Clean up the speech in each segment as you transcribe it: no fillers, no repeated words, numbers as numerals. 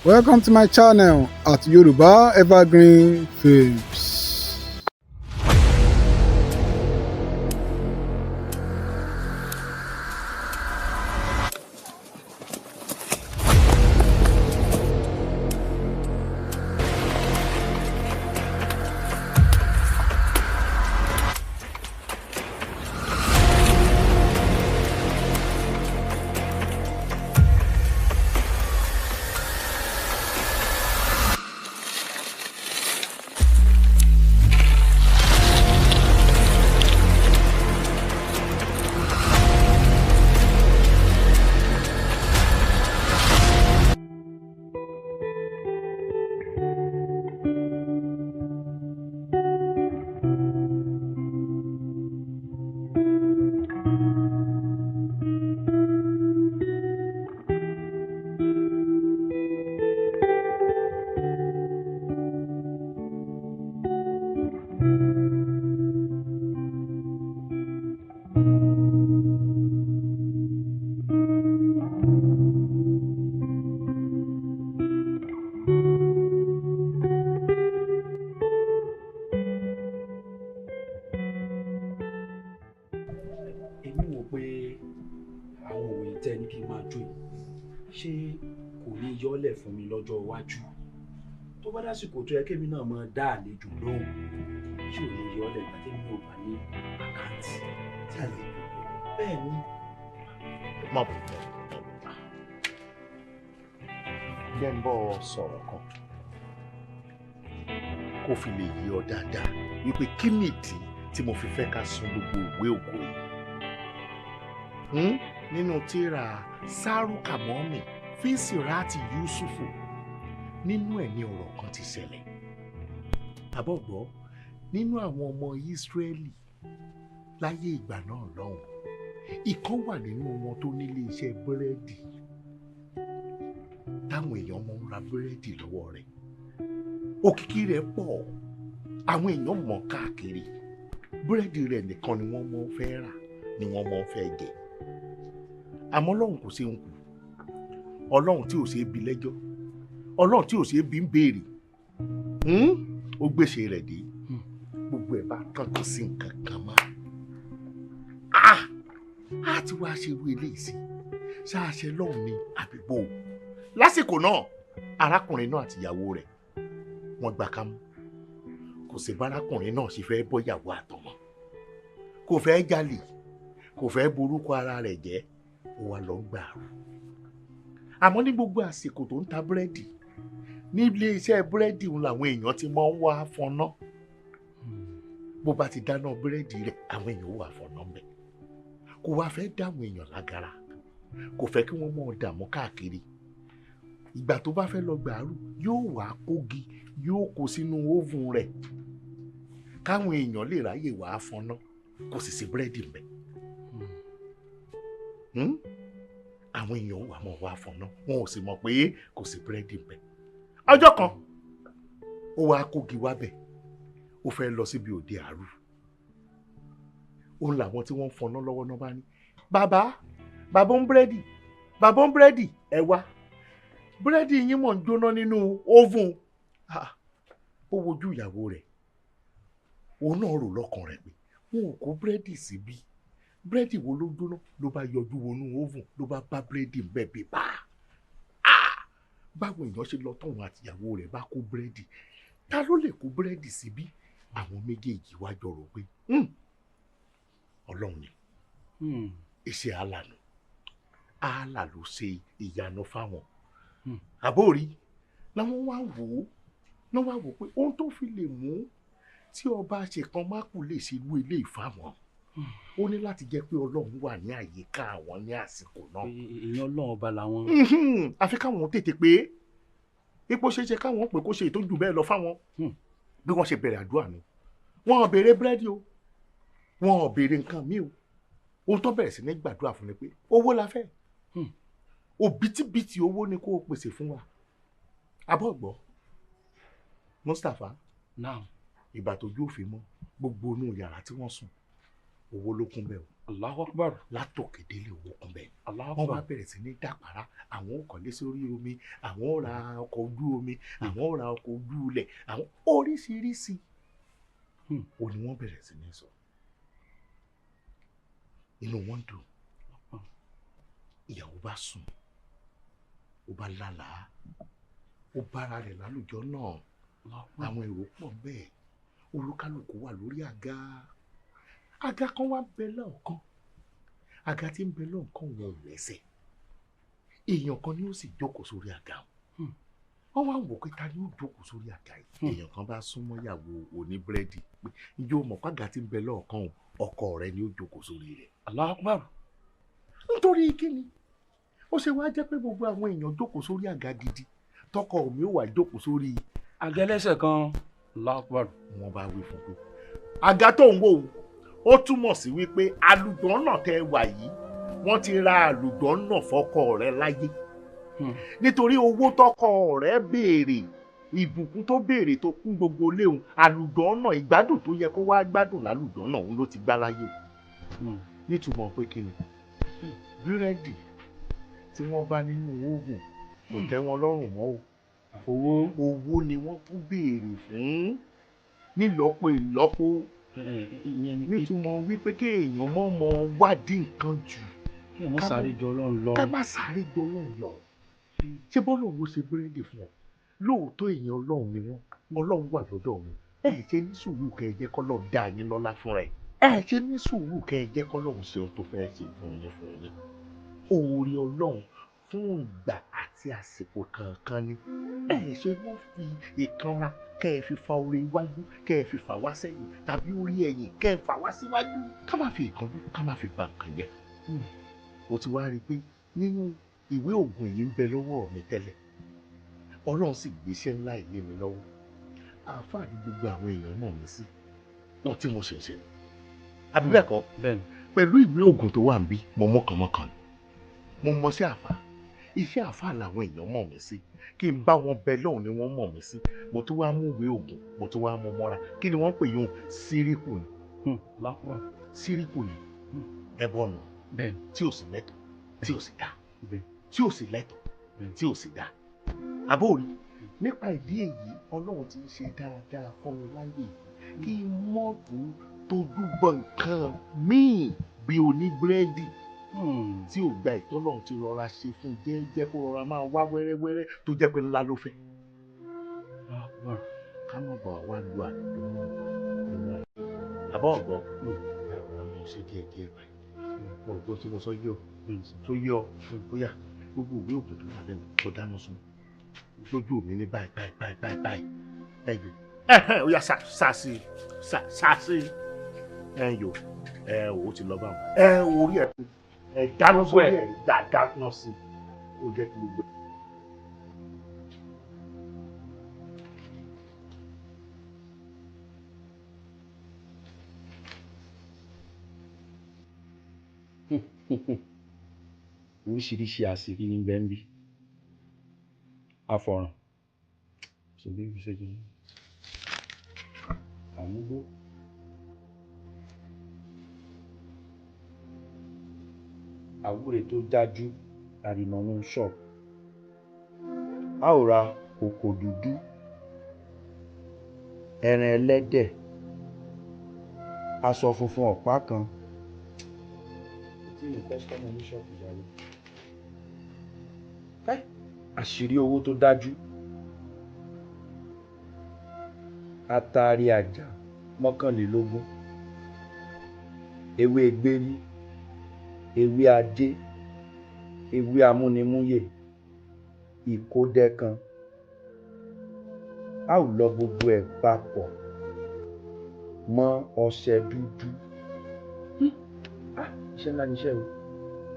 Welcome to my channel at Yoruba Evergreen Films. Èmi wò pé àwọn òwe tẹ́ ní kí n máa jó yìí, ṣé kò ní yọ́lẹ̀ fún mi lọ́jọ́ iwájú? Tó bá dásìkò tó yẹ kémi náà máa dá àlejò lóhùn, ṣé ò ní yọ́lẹ̀ ìgbà tẹ́mi ò bá ní àkáǹtì tí àlejò bẹ́ẹ̀ ni. Má bọ̀, jẹ́ ń bọ́ sọ̀rọ̀ kan kó fi lè yé ọ dáadáa wípé kí nìdí tí mo fi fẹ́ ká sun gbogbo ìwé ògo yìí. Nínú tírà Sárúkàmọ́mì Físíràtì Yúsúfù, nínú ẹ̀ ní ọ̀rọ̀ kan ti ṣẹlẹ̀. Àbọ̀gbọ́, nínú àwọn ọmọ Ísírẹ́lì láyé ìgbà náà lọ́hùn, ìkan wà nínú wọn tó nílé iṣẹ́ búrẹ́dì táwọn èèyàn mọ̀ ń ra búrẹ́dì lọ́wọ́ rẹ̀. Òkìkí rẹ̀ pọ̀, àwọn èèyàn mọ̀ káàkiri. Búrẹ́dì rẹ̀ nìkan ni wọ́n mọ̀ fẹ́ rà, ni wọ́n mọ̀ fẹ́ jẹ. Àmọ́ Ọlọ́run kò ṣe ń kù, Ọlọ́run tí ò ṣe é bi lẹ́jọ́, Ọlọ́run tí ò ṣe é bi ń béèrè, ó gbèsè rẹ̀ dé, gbogbo ẹ̀ bá tán kò sí nǹkan kan mọ́. Á ti wá ṣe irú eléyìí sí ṣáàṣẹ lọ́hùn ni àbígbó. Lásìkò náà, arákùnrin náà àtìyàwó rẹ̀ wọ́n gbà kámú. Kò sí bárakùnrin náà ṣe fẹ́ bọ́yàwó àtọmọ, kò fẹ́ jalè, kò fẹ́ borúkọ ara rẹ̀ jẹ́, ó wá lọ ń gbàrú. Àmọ́ ní gbogbo àsìkò tó ń ta búrẹ́dì ní ilé iṣẹ́ búrẹ́dì òun làwọn èèyàn ti máa ń wá fọná. Bó bá ti dáná búrẹ́dì rẹ̀, àwọn èèyàn ó wà fọná mẹ́. Kò wá fẹ́ dáwọn èèyàn lágara, kò fẹ́ kí wọ́n máa dààmú káàkiri. Ìgbà tó bá fẹ́ lọ gbàrú, yóò wá kógi, yóò kó sínú óvùn rẹ̀ káwọn èèyàn lè ráyè wá fọná, kò sì sí búrẹ́dì mẹ́. Àwọn èèyàn wà mọ̀ wá fọ̀nà, wọn ò sì mọ̀ pé kò sí búrẹ́dì mẹ́. Ọjọ́ kan, ó wá kógi wábẹ̀, ó fẹ́ lọ síbi òde àárú. Òun làwọn tí wọ́n ń fọná lọ́wọ́ náà bá ní, bàbá, bàbá ń búrẹ́dì, bàbá ń búrẹ́dì, ẹ wá, búrẹ́dì yín mọ̀ ń jóná nínú óvùn. Ó wojú ìyàwó rẹ̀, òun náà rò lọ́kàn rẹ̀ pé wọn ò kó búrẹ́dì síbí, búrẹ́dì wo ló jóná? Ló bá yọjú wọnú óvùn, ló bá bá búrẹ́dì ń bẹ̀ bí bá. Báwo èèyàn ṣe lọ tọ̀hún àtìyàwó rẹ̀ bá kó búrẹ́dì, ta ló lè kó búrẹ́dì síbí? Àwọn méjèèjì wá jọ rò pé Ọlọ́run ni, iṣẹ́ Allah nù, Allah ló ṣe ìyanu fáwọn. Àbórí làwọn wá wò ó, náà wá wò pé ohun tó fi lè mú tí ọba ṣèkan mákù lè ṣe irú ilé ìfáwọn, ó ní láti jẹ́ pé Ọlọ́run wà ní àyíká àwọn ní àsìkò náà. Èèyàn Ọlọ́run ọba làwọn. Àfi káwọn tètè pé ipò ṣeéṣe káwọn pé kó ṣe ìtọ́jú bẹ́ẹ̀ lọ fáwọn. Bí wọ́n ṣe bẹ̀rẹ̀ àdúrà ni, wọ́n ò béèrè búrẹ́dì o, wọ́n ò béèrè nǹkan míì o. Ohun tó bẹ̀rẹ̀ sí ní gbàdúrà fún ni pé owó la fẹ́, òbítíbitì owó ni kó o pèsè fún wa. Abọ́gbọ́ Mustapha, ìgbà tójú òfin mọ́, gbogbo inú yàrá tí wọ́n sùn, owó ló kún bẹ́ẹ̀ o. Allahu Akbar. Látòkè délé owó kún bẹ́ẹ̀. Allahu Wọ́n Akbar. wá bẹ̀rẹ̀ sí ní dàpárá, àwọn ò kọ́lé sórí omi, àwọn ò ra ọkọ̀ ojú omi, àwọn ò ra ọkọ̀ ojú ilẹ̀, àwọn oríṣiríṣi. Ó ní wọ́n bẹ̀rẹ̀ sí ní sọ. Inú wọn dùn. Ìyàwó bá sùn, ó bá lálàá, ó bára rẹ̀ lálùjọ náà. Àwọn èrò pọ̀ bẹ́ẹ̀, olúkálùkù wà lórí àga. Àga kan wá bẹ lọ́ọ̀kan, àga tí ń bẹ lọ́ọ̀kan wọn ò lẹ́sẹ̀. Èèyàn kan ni ó sì jókòó sórí àga wọn. Wọ́n wá wò pé ta ni ó jókòó sórí àga yìí. Èèyàn kan bá súnmọ́ ìyàwó oníbúrẹ́dì pé ǹjẹ́ o mọ̀ pé àga tí ń bẹ lọ́ọ̀kan o, ọkọ rẹ ni ó jókòó sórí rẹ̀. Allahu Akbar. Nítorí kíni ó ṣe wá jẹ́ pé gbogbo àwọn èèyàn jókòó sórí àga gidi, tọkọ mi ó wà jókòó sórí àga ẹlẹ́sẹ̀ kan. Allahu Akbar. Wọ́n bá wí fún pé àga tó ń wò ó túmọ̀ sí wípé àlùgbọ́n náà tẹ wà yìí, wọ́n ti ra àlùgbọ́n náà fọ́kọ rẹ láyé. Nítorí owó tọkọ rẹ béèrè, ìbùkún tó béèrè tó kún gbogbo léhun, àlùgbọ́n náà ìgbádùn tó yẹ kó wá gbádùn lálùgbọ́n náà òun ló ti gbá láyé. Nítumọ̀ pé kí ni búrẹ́dì tí wọ́n bá nínú oògùn kò tẹ́ wọn lọ́rùn mọ́ o. Owó ni wọ́n tún béèrè fún nílọ́po ìlọ́po. Nítumọ̀ wípé kéèyàn mọ́ mọ́ wádìí nǹkan jù. Kí ẹ má sáré jọ Ọlọ́run lọ. Ká má sáré jọ Ọlọ́run lọ. Ṣé bọ́lá òun ṣe búrẹ́dì fún ọ? Lóòótọ́ èèyàn Ọlọ́run ni wọ́n, Ọlọ́run wà lọ́dọ̀ wọn. Ẹ ṣe ní sùúrù kẹ́ ẹ jẹ́ k'Ọlọ́run dá yín lọ́lá fúnra ẹ̀. Ẹ ṣe ní sùúrù kẹ́ ẹ jẹ́ k'Ọlọ́run ṣe ohun tó fẹ́ ṣe fún yín fún yín. Oore Ọlọ́run fún ìgbà àti àsìkò kankan ni. Ẹ ṣe wọ́n fi ìkanra kẹ́ ẹ fi fa orí iwájú, kẹ́ ẹ fi fà wá sẹ́yìn tàbí orí ẹ̀yìn kẹ́ ẹ fà wá síwájú. Ká má fi ìkánjú, ká má fi ba nǹkan jẹ́. O ti wá rí i pé nínú ìwé ògùn yìí ń bẹ lọ́wọ́ mi tẹ́lẹ̀. Ọlọ́run sì gbéṣẹ́ ńlá ìlé mi lọ́wọ́. Àáfàá ní gbogbo àwọn èèyàn mọ̀ mí sí. Wọ́n tí mo ṣẹ̀ṣẹ̀. Àbí bẹ́ẹ̀ kọ́? Bẹ́ẹ̀ni. Pẹ̀lú ìwé ògùn tó wà níbí, mo mọ̀kànmọ́kàn ni. Mo mọ̀ sí àáfàá. Iṣẹ́ àáfàá làwọn èèyàn mọ̀ mí sí. Kí n bá wọn bẹ lọ́hùn ni wọ́n mọ̀ mí sí. Mo tún wá mú ìwé ògùn, mo tún wá mú mọ́ra. Kí ni wọ́n pè yún? Síríkù ni. Síríkù ni. Ẹbọ nù. Tí ò sì lẹ́tọ̀, tí ò sì dá. Tí ò sì lẹ́tọ̀, tí ò sì dá. Àbórí, nípa ìdí èyí, Ọlọ́run ti ń ṣe dáadáa fún mi láyé yìí. Kí n mọ̀ tó tójú bọ nǹkan míì bí oníbúrẹ́dì tí ò gba ìtọ́lọ́run ti rọra ṣe fún jẹ́jẹ́ kó rọra máa wá wẹ́rẹ́wẹ́rẹ́ tó jẹ́ pé ńlá ló fẹ́. Ká má bàa wá lu àdúgbò nínú ayé. Àbọ̀ ọ̀gbọ́n, ẹ̀rọ mi ṣe díẹ̀ díẹ̀ báyìí. Mo rò pé tí mo sọ yí ọ, tó yí ọ, bóyá gbogbo ìwé ògùn tó wà lẹ́nu tó dáná sun lójú mi ní báyìí báyìí báyìí báyìí báyìí. Ẹ yò, ó yá sá sí sá sí ẹ yò, ẹ ò ti lọ bá wọn. Ẹ orí ẹ ẹ dáná sórí ẹ dáná sí ó jẹ́ kí gbogbo. Oríṣiríṣi àṣírí ní bẹ́ẹ̀ ń bí. Àfọ̀ràn. Ṣèbí ìṣèjì. Àmúgbó. Àwúre tó dájú àrìnà ní ṣọ́ọ̀bù. A ó ra kòkò dúdú, ẹran ẹlẹ́dẹ̀, aṣọ funfun ọ̀pá kan. Tí ní kọ́sítọ́mù ní ṣọ́ọ̀bù jáde. Àṣírí owó tó dájú. Atari àjà 21. Ewé gbérí, ewé ajé, ewé amúnimúyè, ìkódẹ kan. A ó lọ gbogbo ẹ̀ papọ̀ mọ́ ọṣẹ dúdú. Iṣẹ́ ńlá ni iṣẹ́ o.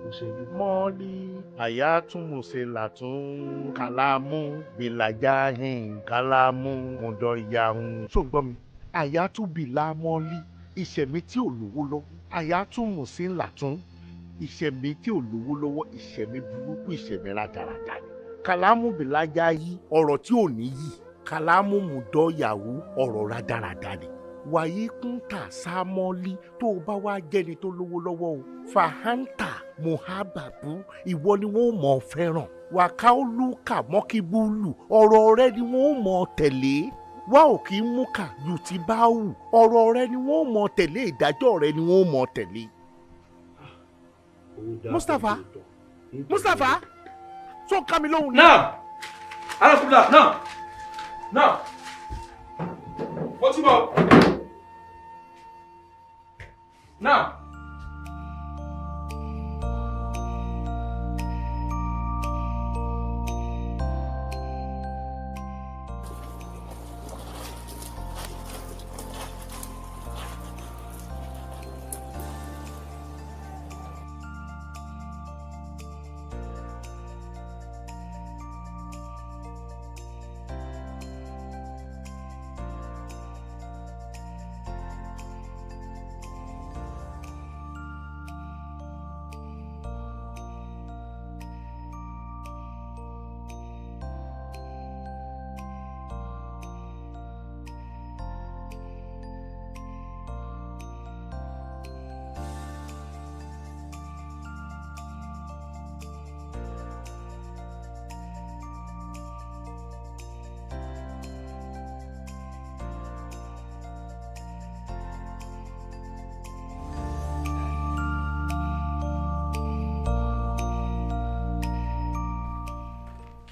Ọṣẹ dúdú. Mọ́lí àyàtúnmùsẹ̀ làtún kàlámù bìlàjáhìn kàlámù mọ̀dọ̀yàhùn. Ṣó gbọ́ mi? Àyàtúbìlà mọ́lí ìṣẹ̀mí tí ò lówó lọ́wọ́. Àyàtúnmùsẹ̀ làtún ìṣẹ̀mí tí ò lówó lọ́wọ́, ìṣẹ̀mí burúkú, ìṣẹ̀mí rádaràda ni. Kàlámù bìlàjá yí ọ̀rọ̀ tí ò ní yí. Kàlámù mọ̀dọ̀yàwó ọ̀rọ̀ rádaràda ni. Wàyí kúńtà sámọ́lí, tó o bá wá jẹ́ni tó lówó lọ́wọ́ o, fàhántà muhababu, ìwọ ni wọ́n mọ̀ ọ́ fẹ́ràn. Wàkàólùkà mọ́kíbúlù, ọ̀rọ̀ rẹ ni wọ́n mọ̀ ọ́ tẹ̀lé. Wá ò kí ń mú kà yùtìbáwù, ọ̀rọ̀ rẹ ni wọ́n mọ̀ ọ́ tẹ̀lé, ìdájọ́ rẹ ni wọ́n mọ̀ ọ́ tẹ̀lé. Mustapha, Mustapha, tó ń ká mi lóhùn ni. Náà alákùnrin náà náà ó ti bọ̀ náà.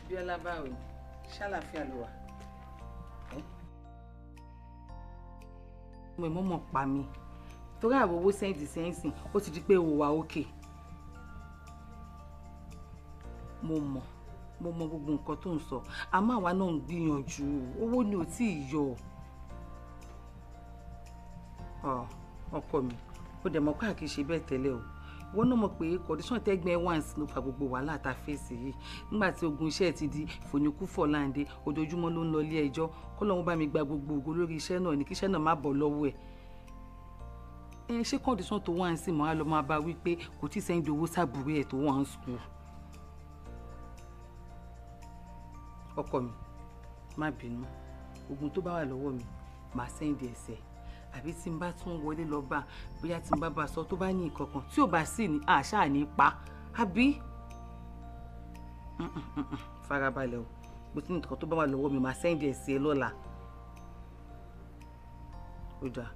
Bíọ́lá, báwo ni? Ṣàlàáfíà ló wà? Mo mọ̀ mọ̀ pa mi torí àwọn owó sẹ́ǹdì sẹ́ǹsìn ó ti di pé ó wà òkè. Mo mọ̀ gbogbo nǹkan tó ń sọ, àmọ́ àwa náà ń gbìyànjú, owó ni ò tí ì yọ. Ọkọ mi, ó dẹ̀ mọ̀ pé àkì í ṣe bẹ́ẹ̀ tẹ́lẹ̀ o. Wọ́n náà mọ̀ pé kọ̀díṣọ̀n tẹ́gbẹ́ once ló fa gbogbo wàhálà tá a fèsì yìí. Nígbà tí ogun iṣẹ́ ti di fòníkú fọ̀láǹde, ojoojúmọ́ ló ń lọ ilé ẹjọ́. Kọ́lọ́hún bá mi gba gbogbo ògo lórí iṣẹ́ náà ní kí iṣẹ́ náà má bọ̀ lọ́wọ́ ẹ̀. Ẹ ṣé kọ̀díṣọ̀n tó wà ń sìn mọ́ á lọ máa bá wí pé kò tí ì sẹ́ńdì owó sábúrú ẹ̀ tó wà ń sùkúl. Ọkọ mi, má bínú, ogun tó bá wà lọ́wọ́ mi màá sẹ́ńdì ẹ̀sẹ̀, àbí tí n bá tún wọlé lọ bá, bóyá tí n bá bá sọ tó bá ní nǹkan kan tí ò bá sì ní àṣà ní pa, àbí farabalẹ̀ o, bó ti ní nǹkan tó bá wà lọ́wọ́ mi màá sẹ́ńdì ẹ̀ sí ẹ lọ́la. Ó dáa,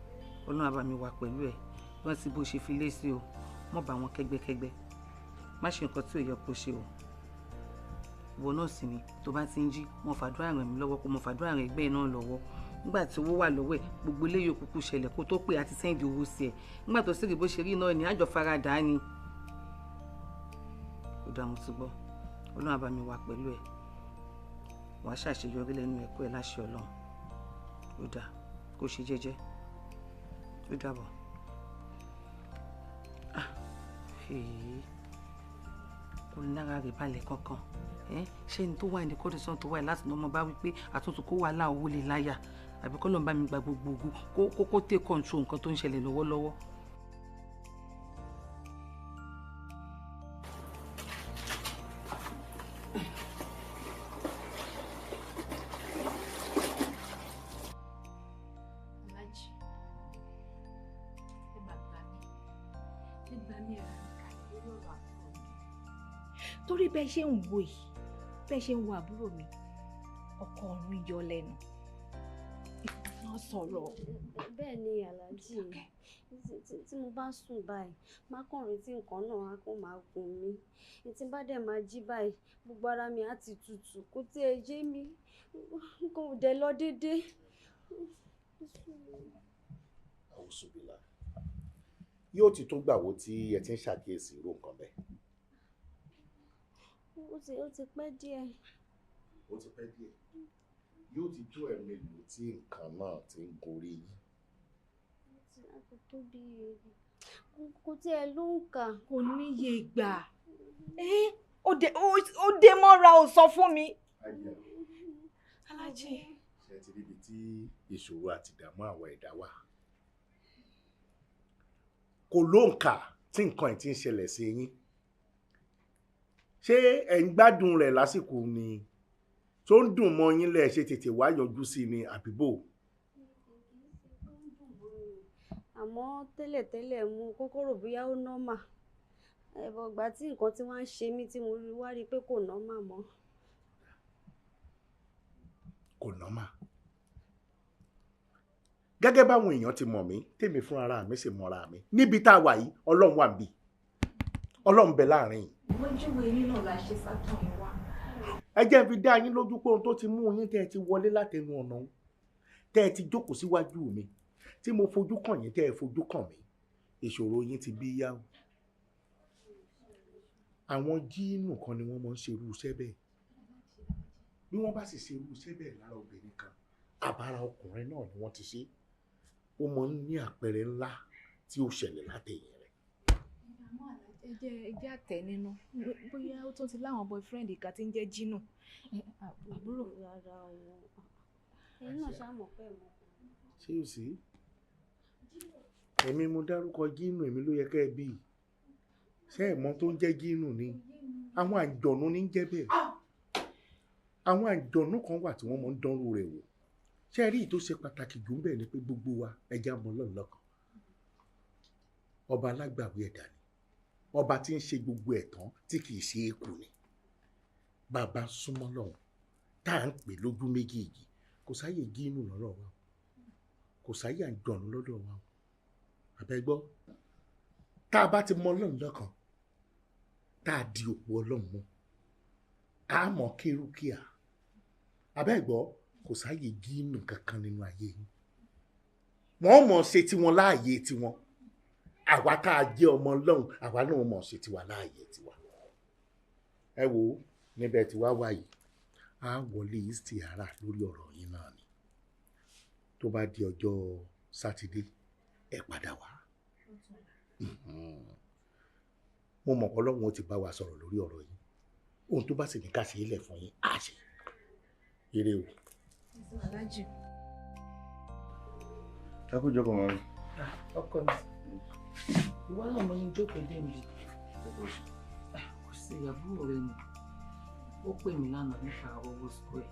Ọlọ́run á bá mi wà pẹ̀lú ẹ̀, rántí bó ṣe fi lé sí o, mọ́ bá wọn kẹ́gbẹ́kẹ́gbẹ́, má ṣe nǹkan tí ò yẹ kó ṣe o. Ìwọ náà sì ni tó bá ti ń jí, mo fàdúrà ràn mí lọ́wọ́, kó mo fàdúrà ràn ẹgbẹ́ náà lọ́wọ́. Nígbà tí owó wà lọ́wọ́ ẹ̀, gbogbo eléyìí òkùnkùn ṣẹlẹ̀ kó tó pé àti sẹ́ńdì owó sí ẹ̀. Nígbà tó sì rí bó ṣe rí náà ni àjọ faradà ni. Ó dáa, mo ti gbọ́, Ọlọ́run á bá mi wà pẹ̀lú ẹ̀, wàá ṣàṣeyọrí lẹ́nu ẹ̀kọ́ ẹ̀ láṣẹ Ọlọ́run. Ó dáa, kó ṣe jẹ́jẹ́, ó dàbọ̀. Kò lára rẹ̀ balẹ̀ kankan. Ṣé ní tó wà ní kọ́dísán tó wà láti ní ọmọ bá wípé àtúntò kó wà láà owó lè láyà, àbí kọ́ ló ń bá mi gba gbogbo ogun kó take control nǹkan tó ń ṣẹlẹ̀ lọ́wọ́lọ́wọ́. Aláàjì, ẹ máa gbà mí, ẹ gbà mí, ẹ rà mí kalẹ̀ lórí ọ̀rọ̀ àbúrò mi. Torí bẹ́ẹ̀ ṣe ń wo yìí, bẹ́ẹ̀ ṣe ń wo àbúrò mi, ọkọ ọ̀run yọ lẹ́nu. Ìfọ̀nà sọ̀rọ̀. Bẹ́ẹ̀ ni Aláàjì, tí mo bá sùn báyìí, má kàn rí tí nǹkan náà á kó máa gùn mí. Tí bá dẹ̀ máa jí báyìí, gbogbo ara mi á ti tutù, kó tí ẹ yé mi, nǹkan ò dẹ̀ lọ déédéé. Àwùsùbìlà, yóò ti tó gbà wo tí ẹ ti ń ṣàkíyèsí irú nǹkan bẹ́ẹ̀? Ó ti pẹ́ díẹ̀. Ó ti pẹ́ díẹ̀. Yóò ti tó ẹ̀mélòó tí nǹkan náà ti ń gorí yín? Kò tó bí, kò tí ẹ ló ń kà. Kò níye ìgbà. Ó dé mọ́ra, ò sọ fún mi. Aláàjì. Ṣé ti ríbi tí ìṣòro àti ìdààmú àwọn ẹ̀dá wà? Kò lóǹkà tí nǹkan ẹ̀ ti ń ṣẹlẹ̀ sí yín. Ṣé ẹ̀ ń gbádùn rẹ̀ lásìkò ni? Tó ń dùn mọ́ yín lẹ̀ ṣe tètè wá yọjú sí ni àbíbò? Àmọ́ tẹ́lẹ̀tẹ́lẹ̀ mo kọ́kọ́ rò bóyá ó nọ́mà. Ẹ̀bọ̀ ìgbà tí nǹkan tí wọ́n ń ṣe mí tí mo wá rí i pé kò nọ́mà mọ́. Kò nọ́mà. Gẹ́gẹ́ báwọn èèyàn ti mọ̀ mí, tèmi fún ara mi sì mọ̀ra mi. Níbi tá a wà yìí, Ọlọ́run wà níbí. Ọlọ́run bẹ láàrin yìí. Lójúwe yín náà la ṣe sátán yín wá. Ẹ jẹ́ fi dá yín lójú pé ohun tó ti mú yín tẹ́ ẹ ti wọlé látẹnu ọ̀nà òun, tẹ́ ẹ ti jókòó síwájú mi, tí mo fojú kàn yín tẹ́ ẹ fojú kàn mí, ìṣòro yín ti bí yá o. Àwọn jíìnù kan ni wọ́n máa ń ṣerú iṣẹ́ bẹ́ẹ̀. Bí wọ́n bá sì ṣerú iṣẹ́ bẹ́ẹ̀ lára obìnrin kan, àbára ọkùnrin náà ni wọ́n ti ṣe. Ó máa ń ní àpẹẹrẹ ńlá tí ó ṣẹlẹ̀ látẹ̀yìn rẹ̀. Ẹ jẹ́ àtẹ̀ nínú bóyá ó tún ti láwọn boyfriend kan tí ń jẹ́ Jínù. Àbúrò. Rárá o, ẹ̀yin náà ṣáà mọ̀ pé mo. Ṣé o sí? Èmi mo dárúkọ Jínù, èmi ló yẹ kẹ́ ẹ bí. Ṣé ẹ̀ mọ̀ tó ń jẹ́ Jínù ni? Àwọn àjọ̀nú ní ń jẹ́ bẹ́ẹ̀. Àwọn àjọ̀nú kan wà tí wọ́n máa ń dánrú rẹ̀ wò. Ṣé ẹ rí èyí tó ṣe pàtàkì jù ń bẹ̀ ni pé gbogbo wa ẹja mọ Ọlọ́run lọ́kan. Ọba alágbàwí ẹ̀dá ni. Ọba tí ń ṣe gbogbo ẹ̀ tán tí kì í ṣe é kù ni. Bàbá súnmọ́ lọ́hùn tá à ń pè lójú méjèèjì, kò sáyè Jínù lọ́rọ̀ wa o, kò sáyè àjọ̀nú lọ́dọ̀ wa o. Àbẹ́ gbọ́, tá a bá ti mọ Ọlọ́run lọ́kan, tá a di òpó Ọlọ́run mú, a mọ̀ kérúkíà. Àbẹ́ gbọ́, kò sáyè Jínù kankan nínú ayé yín. Wọ́n mọ̀ ṣe tiwọn láàyè tiwọn. Àwa tá a jẹ́ ọmọ Ọlọ́run, àwa náà mọ̀ ṣe tiwa láàyè tiwa. Ẹ wo níbẹ̀ tí wá wá yìí, a wọlé istihara lórí ọ̀rọ̀ yín náà ni. Tó bá di ọjọ́ Sátidé, ẹ padà wá. Mo mọ̀ pé Ọlọ́run ó ti bá wa sọ̀rọ̀ lórí ọ̀rọ̀ yìí. Ohun tó bá sì ní ká ṣe ilẹ̀ fún yín, á ṣe. Ire o. Ẹ kú jókòó mọ́ mi. Ọkọ mi, ìwọ náà mo ní jókòó dé mi. Kò sí àbúrò rẹ ni. Ó pè mí lánàá nípa owó square.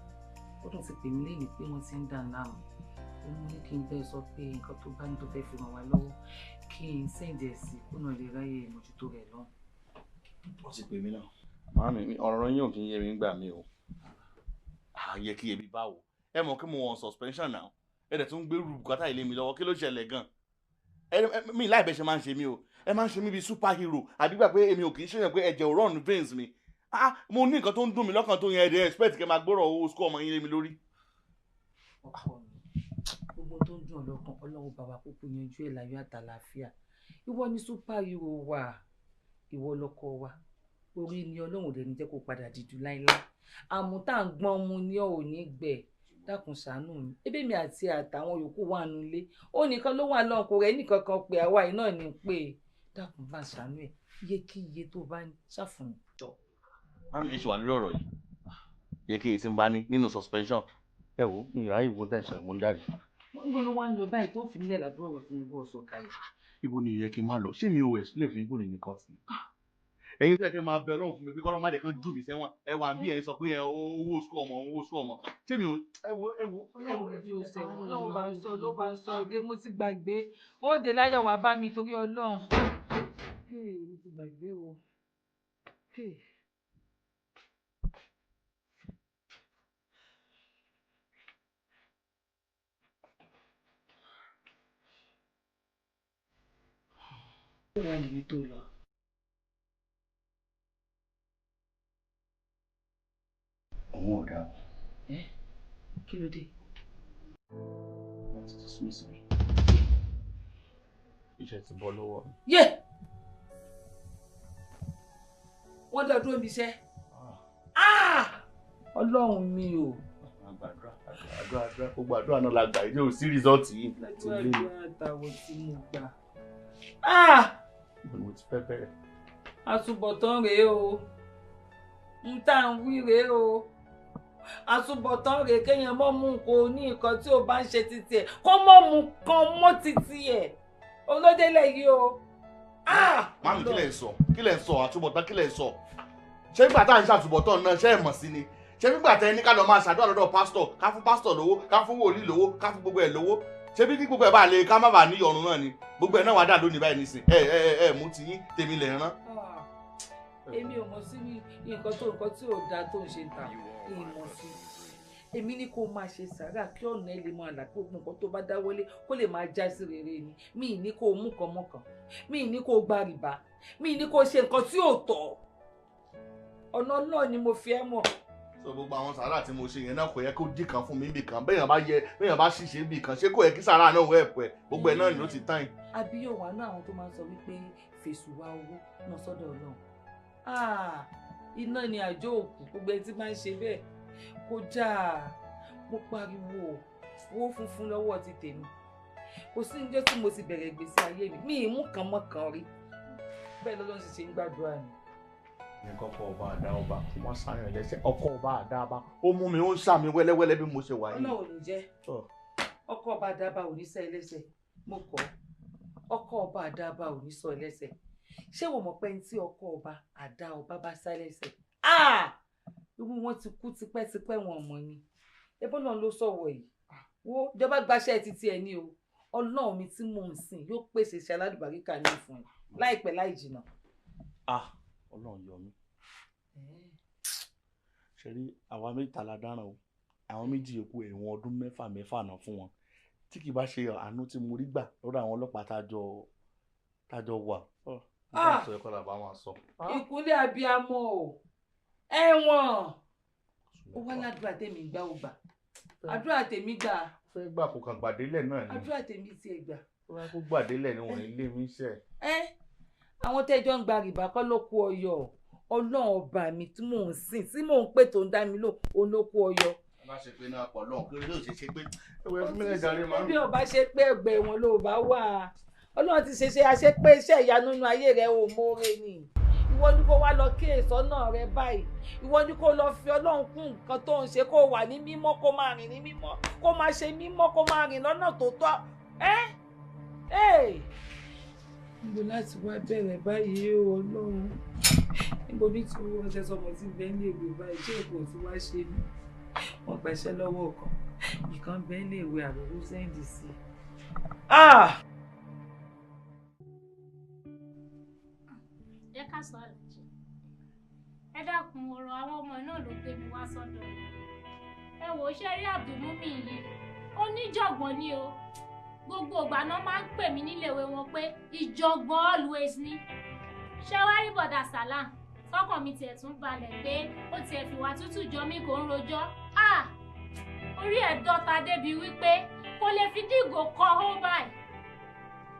Ó tún ti pè mí lẹ́yìn pé wọ́n ti ń dà láàmú. Ó mú ní kí n bẹ́ẹ̀ sọ pé nǹkan tó bá ní tó fẹ́ fi ràn wá lọ́wọ́ kí n sẹ́ǹdì ẹ̀ sí kó náà lè ráyè mójútó rẹ̀ lọ́hùn. Ó ti pè mí náà. Màámi, ọ̀rọ̀ yín ò kí ń yé mi gbà mí o. Àyè kí ebi báwo. Ẹ mọ̀ kí mo wọ̀n suspension now. Ẹ dẹ̀ tún gbérù bùkátà ilé mi lọ́wọ́. Kí ló ṣẹlẹ̀ gan-an? Mi láì bẹ́ẹ̀ ṣe máa ń ṣe mí o. Ẹ máa ń ṣe mí bíi superhero. Àbí gbà pé èmi ò kì í ṣèyàn pé ẹ̀jẹ̀ ò run veins mi. Mo ní nǹkan tó ń dùn mí lọ́kàn tó yẹn, ẹ dẹ̀ expect kẹ́ máa gbọ́rọ̀ owó school ọmọ yín lé mi lórí. Ọkọ mi, gbogbo tó ń dùn ọlọ́kàn, Ọlọ́run bàbá kúkú yanjú ẹ̀ láyọ̀ àtàlàáfíà. Ìwọ ni superhero wa, ìwọ lọkọ wa. Orí ni Ọlọ́run ò dẹ̀ ní jẹ́ kó padà dìdú láíláí. Àmọ́ tá à ń gbọ́n mu ni ò ní gbẹ. Dákun ṣàánú mi. Ebí mi àti àtàwọn yòókù wà nulẹ̀. Ó nìkan ló wà lọ́nkù rẹ̀, nìkan kan pé àwa yìí náà ní pé. Dákun bá ṣàánú ẹ̀. Iye kí iye tó bá ń ṣàfùn jọ. Màámi, ṣe wà lórí ọ̀rọ̀ yìí. Iye kí iye tí ń bá ní nínú suspension. Ẹ wo, ìyá ìwò tẹ̀sán mo ń jáde. Wọ́n ń gbọ́dọ̀ wá ń lọ báyìí tó fi mílẹ̀ ládùúgbò rẹ̀ fún gbọ́ ọ̀sọ̀ kalẹ̀. Ibo ni ìyẹn kí n máa lọ? Ṣé mi ò explain fún ibo nìyẹn kan sí? Ẹ̀yin tẹ́ kí n máa bẹ Ọlọ́run fún mi pé kọ́lọ́ má jẹ́ kán jù mí sẹ́wọ̀n. Ẹ wà bí ẹ sọ pé owó sùn ọmọ, owó sùn ọmọ. Ṣé mi ò ẹ wo ẹ wo. Ọlọ́run bí o ṣe Ọlọ́run bá ń sọ ló bá ń sọ ọdẹ mo ti gbàgbé. Ó dé láyọ̀ wá bá mi torí Ọlọ́run. Mo ti gbàgbé o. Ó wà níbi tó lọ. Òun ò dáa. Kí ló dé? Wọ́n ti dismiss mi. Iṣẹ́ ti bọ́ lọ́wọ́ mi. Yé! Wọ́n dá dúró mi iṣẹ́. Ọlọ́run mi o. Àgbàdúrà, àdúrà, àdúrà, gbogbo àdúrà náà la gbà yìí ò sí rìsọ́ọ̀tì yìí. Àdúrà àtàwọ̀ tí mo gbà. Mo ti fẹ́ bẹ̀rẹ̀. Àtúbọ̀tán rèé o. N tá à ń wí rèé o. Àtúbọ̀tán rèé kéèyàn mọ́ mú nǹkan ní nǹkan tí ò bá ń ṣe títí ẹ̀ kó mọ́ mú kan mọ́ títí ẹ̀ olódélẹ̀ yìí o. Màámi, kí lẹ̀ ń sọ? Kí lẹ̀ ń sọ? Àtúbọ̀tán kí lẹ̀ ń sọ? Ṣé nígbà tá à ń ṣàtúbọ̀tán náà ṣé ẹ̀ mọ̀ sí ni? Ṣé nígbà tẹ ní ká lọ máa ṣàdúrà lọ́dọ̀ pásítọ̀, ká fún pásítọ̀ lówó, ká fún wòlíì lówó, ká fún gbogbo ẹ̀ lówó? Ṣé bí kí gbogbo ẹ̀ bá lè ká má bàa ní ọ̀run náà ni gbogbo ẹ̀ náà wàá dà lónìí báyìí nísìn ẹ ẹ ẹ mú ti yín tèmi lè rán. Èmi ò mọ̀ sí nǹkan tó nǹkan tí ò dáa tó ń ṣe ta ìmọ̀ sí. Èmi ní kó máa ṣe sàárà kí ọ̀nà ẹ lè máa là kó gbogbo nǹkan tó bá dáwọ́lé kó lè máa já sí rere ni. Mi ì ní kó mú kan mọ́kàn, mi ì ní kó gba rìbá, mi ì ní kó ṣe nǹkan tí ò tọ́. Ọ̀nà náà ni mo fi ẹ́ mọ̀. So gbogbo àwọn sàárà tí mo ṣe yẹn náà kò yẹ kó dì kan fún mi níbì kan, béèyàn bá yẹ béèyàn bá ṣìṣe níbì kan ṣé kò yẹ kí sàárà náà wọ ẹ̀pẹ́ gbogbo ẹ̀ náà ló ti tán yìí. Àbí yóò wà náà àwọn tó máa ń sọ wípé fèsù wá owó náà sọ́dọ̀ Ọlọ́run. Iná ni àjọ òkú gbogbo ẹni tí máa ń ṣe bẹ́ẹ̀ kọjá. Mo pariwo owó funfun lọ́wọ́ ti tèmi, kò sí níjọ́ tí mo ti bẹ̀rẹ̀ ìgbésí ayé mi mi ì mú kan mọ́kàn rí bẹ́ẹ̀ lọ́lọ́run sì ṣe ń gbàdúrà mi. Ní kọ́kọ́ ọba àdá ọba kó má ṣàyàn lẹ́sẹ̀ ọkọ ọba àdá ọba ó mú mi ó ń ṣàmì wẹ́lẹ́wẹ́lẹ́ bí mo ṣe wà yìí. Ọlọ́run ò ní jẹ́ ọkọ ọba àdá ọba ò ní sọ ẹlẹ́sẹ̀, mo kọ́ ọkọ ọba àdá ọba ò ní sọ ẹlẹ́sẹ̀. Ṣé wò mọ̀ pé ní tí ọkọ ọba àdá ọba bá sá ẹlẹ́sẹ̀, irú wọn ti kú tipẹ́tipẹ́ wọn mọ̀ ni. Ẹbọ́n náà ló sọ̀wọ́ yìí wo ìjọba gbaṣẹ́ títí ẹ ní o. Ọlọ́run mi tí mò ń sìn yóò pèsè iṣẹ́ aládùbáríkà ní fún ẹ láìpẹ́ láì jìnnà. Ọlọ́run yọ mí. Ṣe rí àwa mẹ́ta la dáràn o, àwọn méjì yòókù ẹ̀wọ̀n ọdún mẹ́fà mẹ́fà náà fún wọn tí kì bá ṣe àánú tí mo rí gbà lọ́dọ̀ àwọn ọlọ́pàá tájọ wà. Ìkúnlẹ̀ abiyamọ o, ẹ̀wọ̀n ó wá ládùúrà tèmi gbà ó gbà àdúrà tèmi gbà. Fẹ́ gbà kó kàn gbàdélẹ̀ náà ni. Àdúrà tèmi tiẹ̀ gbà. Ó wá kó gbàdélẹ̀ ni wọ́n ní lé mi ṣe. Àwọn tẹ́jọ́ ń gba rìbá kọ́ ló kó ọyọ. Ọlọ́run ọba mi tí mò ń sìn tí mò ń pè tó ń dá mi lò òun ló kó ọyọ. Ẹ bá ṣe pé náà pọ̀ lọ́hùn kí ló ṣe ṣe pé ẹwẹ́ fún mílẹ̀ jàre máa ń. Bí ọba ṣe pé ẹgbẹ́ wọn ló bá wà Ọlọ́run ti ṣe ṣe àṣepé iṣẹ́ ìyanu nínú ayé rẹ ò mórè ni. Ìwọ ni kó wá lọ kí èsọ́nà rẹ báyìí, ìwọ ni kó lọ fi Ọlọ́run kún nǹkan tó ń ṣe, kó wà ní mímọ́, kó máa rìn ní mímọ́, kó máa ṣe mímọ́, kó máa rìn lọ́nà tó tọ́. Níbo láti wá bẹ̀rẹ̀ báyìí o Ọlọ́run? Níbo ní tí owó ọṣẹ sọmọ tí bẹ́ẹ̀ ní èwe báyìí ṣé èkó tí wá ṣe mí? Wọ́n gbaṣẹ́ lọ́wọ́ kan, ìkan bẹ́ẹ̀ ní èwe àbúrò sẹ́ǹdì sí i. Ẹ ká sọ àlàjì, ẹ dákun, ọ̀rọ̀ àwọn ọmọ náà ló gbé mi wá sọ́dọ̀. Ẹ wò ó, ṣe rí Abdulmumin yìí, oníjọ̀gbọ̀n ni o. Gbogbo ìgbà náà máa ń pè mí níléèwé wọn pé ìjọ̀gbọ̀n always ni. Ṣé wá rí bọ̀dà Salam, tọkàn mi tiẹ̀ tún balẹ̀ pé ó tiẹ̀ fìwà tútù jọ mí kò ń rojọ́. Orí ẹ̀ dọ́ta débi wípé kò lè fi dígò kọ́ ó báyìí.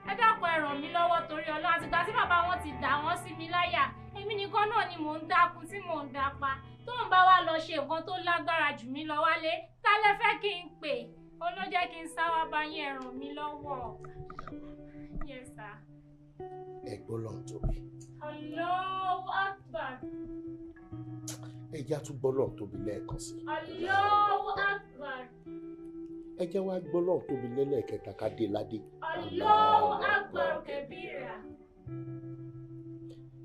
Ẹ dákun, ẹ ràn mí lọ́wọ́ torí Ọlọ́run. Àtìgbà tí bàbá wọn ti dà wọ́n sí mi láyà, èmi nìkan náà ni mò ń dákun tí mò ń dapa. Tó ń bá wa lọ ṣe nǹkan tó lágbára jù mí lọ wálé, ta lẹ fẹ́ kí n pè? Ó ló jẹ́ kí n sá wá bá yín, ẹ ràn mí lọ́wọ́. Yes sir. Ẹ gbọ́ lọ́n tóbi. Allahu Akbar. Ẹ jẹ́ á tún gbọ́ lọ́n tóbi lẹ́ẹ̀kan sí. Allahu Akbar. Ẹ jẹ́ wá gbọ́ lọ́n tóbi lẹ́lẹ́ẹ̀kẹta ká dé ládé. Allahu Akbar kabira.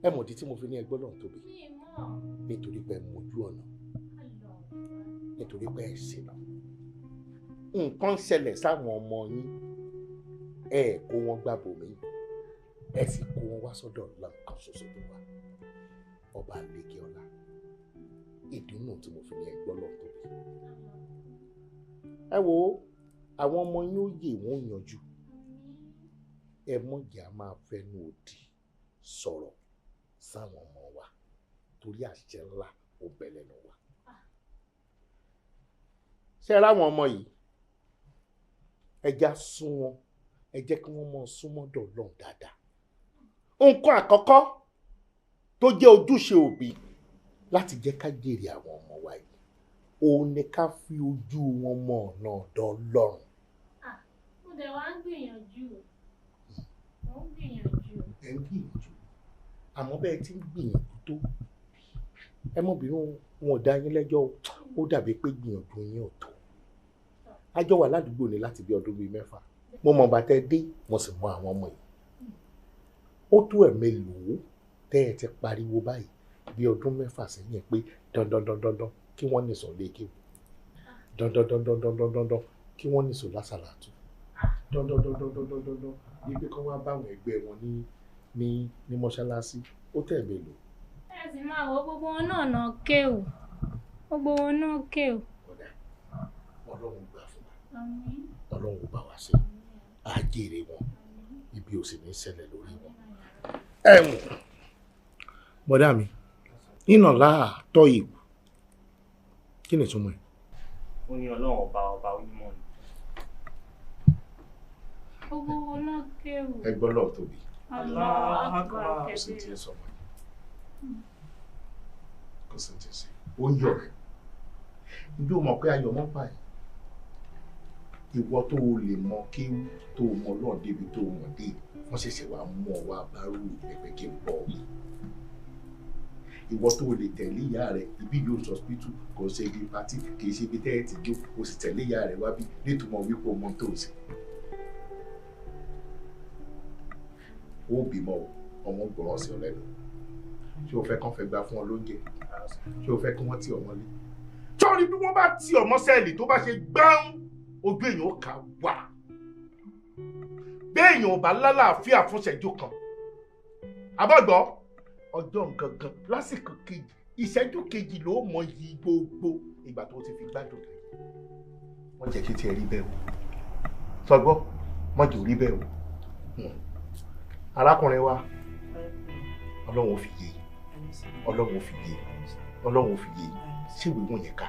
Ẹ mọ̀dí tí mo fi ní ẹ gbọ́ lọ́n tóbi. Nítorí pé ẹ mojú ọ̀nà, nítorí pé ẹ ṣìnà. Nǹkan ṣẹlẹ̀ sáwọn ọmọ yín, ẹ kó wọn gbàbọ̀ mí, ẹ sì kó wọn wá sọ́dọ̀ ńlá kan ṣoṣo tó wà, ọba àlekè ọlá. Ìdùnnú tí mo fi ní ẹ gbọ́ lọ́n tóbi. Ẹ wo àwọn ọmọ yín ó yè wọ́n yanjú. Ẹ mọ̀jẹ̀ á máa fẹnu òdì sọ̀rọ̀ sáwọn ọmọ wa torí àṣẹ ńlá ó bẹ lẹ́nu wa. Ṣé ẹ ráwọn ọmọ yìí? Ẹ já sún wọn, ẹ jẹ́ kí wọ́n mọ súnmọ́dọ̀ Ọlọ́run dáadáa. Nǹkan àkọ́kọ́ tó jẹ́ ojúṣe òbí láti jẹ́ ká jèrè àwọn ọmọ wa yìí, òun ni ká fi ojú wọn mọ ọ̀nà ọ̀dọ̀ Ọlọ́run. Mo dẹ̀ wá ń gbìyànjú, mo ń gbìyànjú. Ẹ ń gbìyànjú, àmọ́ bẹ́ẹ̀ tí ń gbìyànjú tó, ẹ mọ̀ bínú, wọn ò dá yín lẹ́jọ́, ó dàbí pé gbìyànjú yín ò tó. A jọ wà ládùúgbò ní láti bí ọdún bíi mẹ́fà. Mo mọ̀ bàtẹ́ dé, mo sì mọ àwọn ọmọ yìí. Ó tó ẹ̀mélòó tẹ́ ẹ ti pariwo báyìí bí ọdún mẹ́fà sẹ́yìn pé dandan dandan dandan kí wọ́n nìṣó léèké o, dandan dandan dandan dandan kí wọ́n nìṣó lásàlátù, Dandandandandandandandan ibi kan wá báwọn ẹgbẹ́ wọn ní mọ́ṣáláṣí ó tẹ̀ mélòó. Ẹ sì máa wo gbogbo wọn náà náà ké o, gbogbo wọn náà ké o. Ọ̀dà Ọlọ́run gbà fún wa, Ọlọ́run bá wa ṣe, á jèrè wọn, ibi ò sì ní ṣẹlẹ̀ lórí wọn. Ẹ̀wọ̀n bọ́dà mi iná láà tọ́ ìwù kí ni ìtumọ̀ ẹ̀. Ó ní Ọlọ́run ọba ọba onímọ̀ ni. Gbogbo wọn náà ké o. Ẹ gbọ́ lọ́ọ̀ tóbi. Allahu Akbar. Kò sí ti ẹ sọ mọ́, kò sí ti ṣe ó ń yọ̀ rẹ̀. Ibi ó mọ̀ pé ayọ̀ mọ́ pa ẹ̀. Ìwọ tó o lè mọ kéwú tó o mọ lọ́ọ̀ débi tó o mọ̀ dé, wọ́n ṣẹ̀ṣẹ̀ wá mú ọ wá bárú ẹ̀pẹ̀ kí n bọ̀ wí. Ìwọ tó o lè tẹ̀lé ìyá rẹ̀ ibi yóò sọ́spítù kò ṣe ibi patí kì í ṣe ibi tẹ́ẹ̀ ti jó o sì tẹ̀lé ìyá rẹ̀ wá bí nítumọ̀ wípé o mọ tó o ṣe. Ó bímọ ọmọ gbọ́ràn sí ọ lẹ́nu. Ṣé o fẹ́ kán fẹ́ gba fún ọ lóúnjẹ? Ṣé o fẹ́ kí wọ́n tì ọ mọ́lé? Sọ́ọ́ni bí wọ́n bá tì ọ mọ́ sẹ́ẹ̀lì tó bá ṣe gbáhùn ojú èèyàn ó kà wá. Béèyàn ò bá lálàáfíà fún ìṣẹ́jú kan. Àbọ̀gbọ́ ọjọ́ gangan lásìkò kejì ìṣẹ́jú kejì ló mọ iyì gbogbo ìgbà tó ti fi gbádùn rẹ̀. Wọ́n jẹ́ kí tiẹ̀ rí bẹ́ẹ̀ o. Sọgbọ́ wọ́n jẹ́ rí bẹ́ẹ̀ o. Arákùnrin wa, Ọlọ́run ò fi yé, Ọlọ́run ò fi yé, Ọlọ́run ò fi yé. Ṣé ìwé wọ̀nyẹn ká?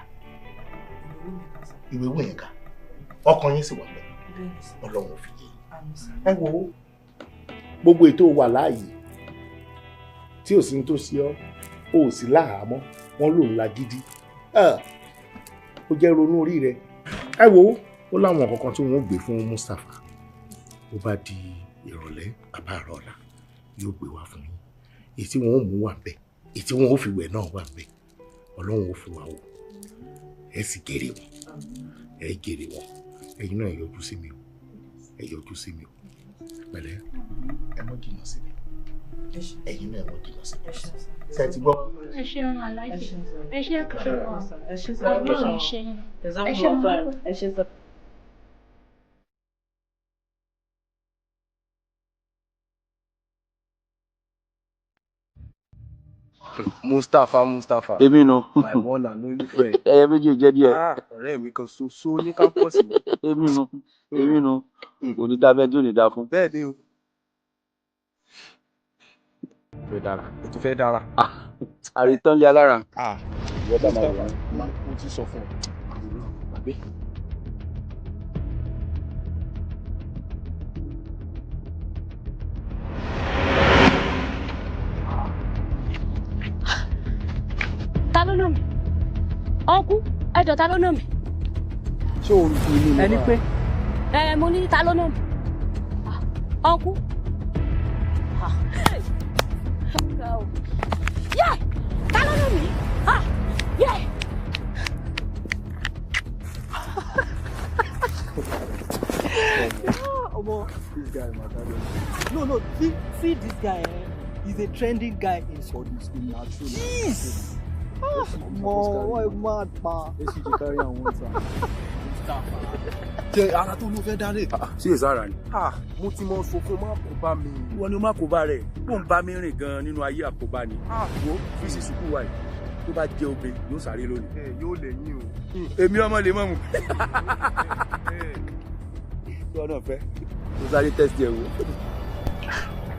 Ìwé wọ̀nyẹn ká? Ọkàn yín sì wà lọ. Ọlọ́run ò fi yé. Ẹ wo gbogbo ètò wà láàyè tí ò sí ní tó ṣe ọ́, o ò sí láhàámọ́, wọ́n lòun la gidi. Ó jẹ́ ronú orí rẹ̀. Ẹ wo ó láwọn kankan tí wọ́n gbé fún Mustapha. Ó bá di ìrọ̀lẹ́ bàbá àárọ̀ ọ̀la yóò gbé wá fún yín. Èyí tí wọ́n ó mú wà ń bẹ̀, èyí tí wọ́n ó fi wẹ̀ náà wà ń bẹ̀. Ọlọ́run ó fún wa wò. Ẹ sì gèrè wọn, ẹ gèrè wọn. Ẹ̀yin náà ẹ yọjú sí mi o, ẹ yọjú sí mi o. Pẹ̀lẹ́, ẹ mọ́ jìnnà sí mi. Ẹ̀yin náà ẹ mọ́ jìnnà sí mi. Ṣé ẹ ti gbọ́? Ẹ ṣeun Aláàjì, ẹ ṣe kí wọ́n àbúrò mi ṣe yín. Ẹ ṣeun. Ẹ ṣe sọ. Mustapha, Mustapha. Èmi nu. My one and only friend. Ẹyẹ méjì jẹ́ díẹ̀. Ọ̀rẹ́ mi kan ṣoṣo ní kámpọ̀sì. Èmi nu, èmi nu. Kò ní dábẹ́ tí ò ní dá fún. Bẹ́ẹ̀ ni o. Fẹ́ dára. O tún fẹ́ dára. Àrètán lé alára. Mustapha, mo ti sọ fún ọ. Gbàgbé. Ta ló nà mí? Ọ̀nkú, ẹjọ́ ta ló nà mí? Ṣé o rí inú mi? Ẹni pé. Ẹ mo ní ta ló nà mí? Ọ̀nkú. Yẹ! Ta ló nà mí? Yẹ! Ọmọ, this guy matter. No, see this guy, he's a trending guy in school. Jeez! Ọmọ, what a mad man. Èsì ti kárí àwọn ọ̀tá. Jẹ́ ara tó ló fẹ́ dáre. Ṣé ìsára ni? Mo ti mọ sọ fún má kó bá mi. Ìwọ ni o má kó bá rẹ̀, kó ń bá mi rìn gan-an nínú ayé àkóbá ni. Wo fíìsì sùkúù wa yìí, tó bá jẹ obìnrin yóò sáré lónìí. Ẹ yóò lẹ́yìn o. Èmi ọmọ lè mọ̀ mu. Tí wọn náà fẹ́, tó sáré tẹ́sítì ẹ̀ wò.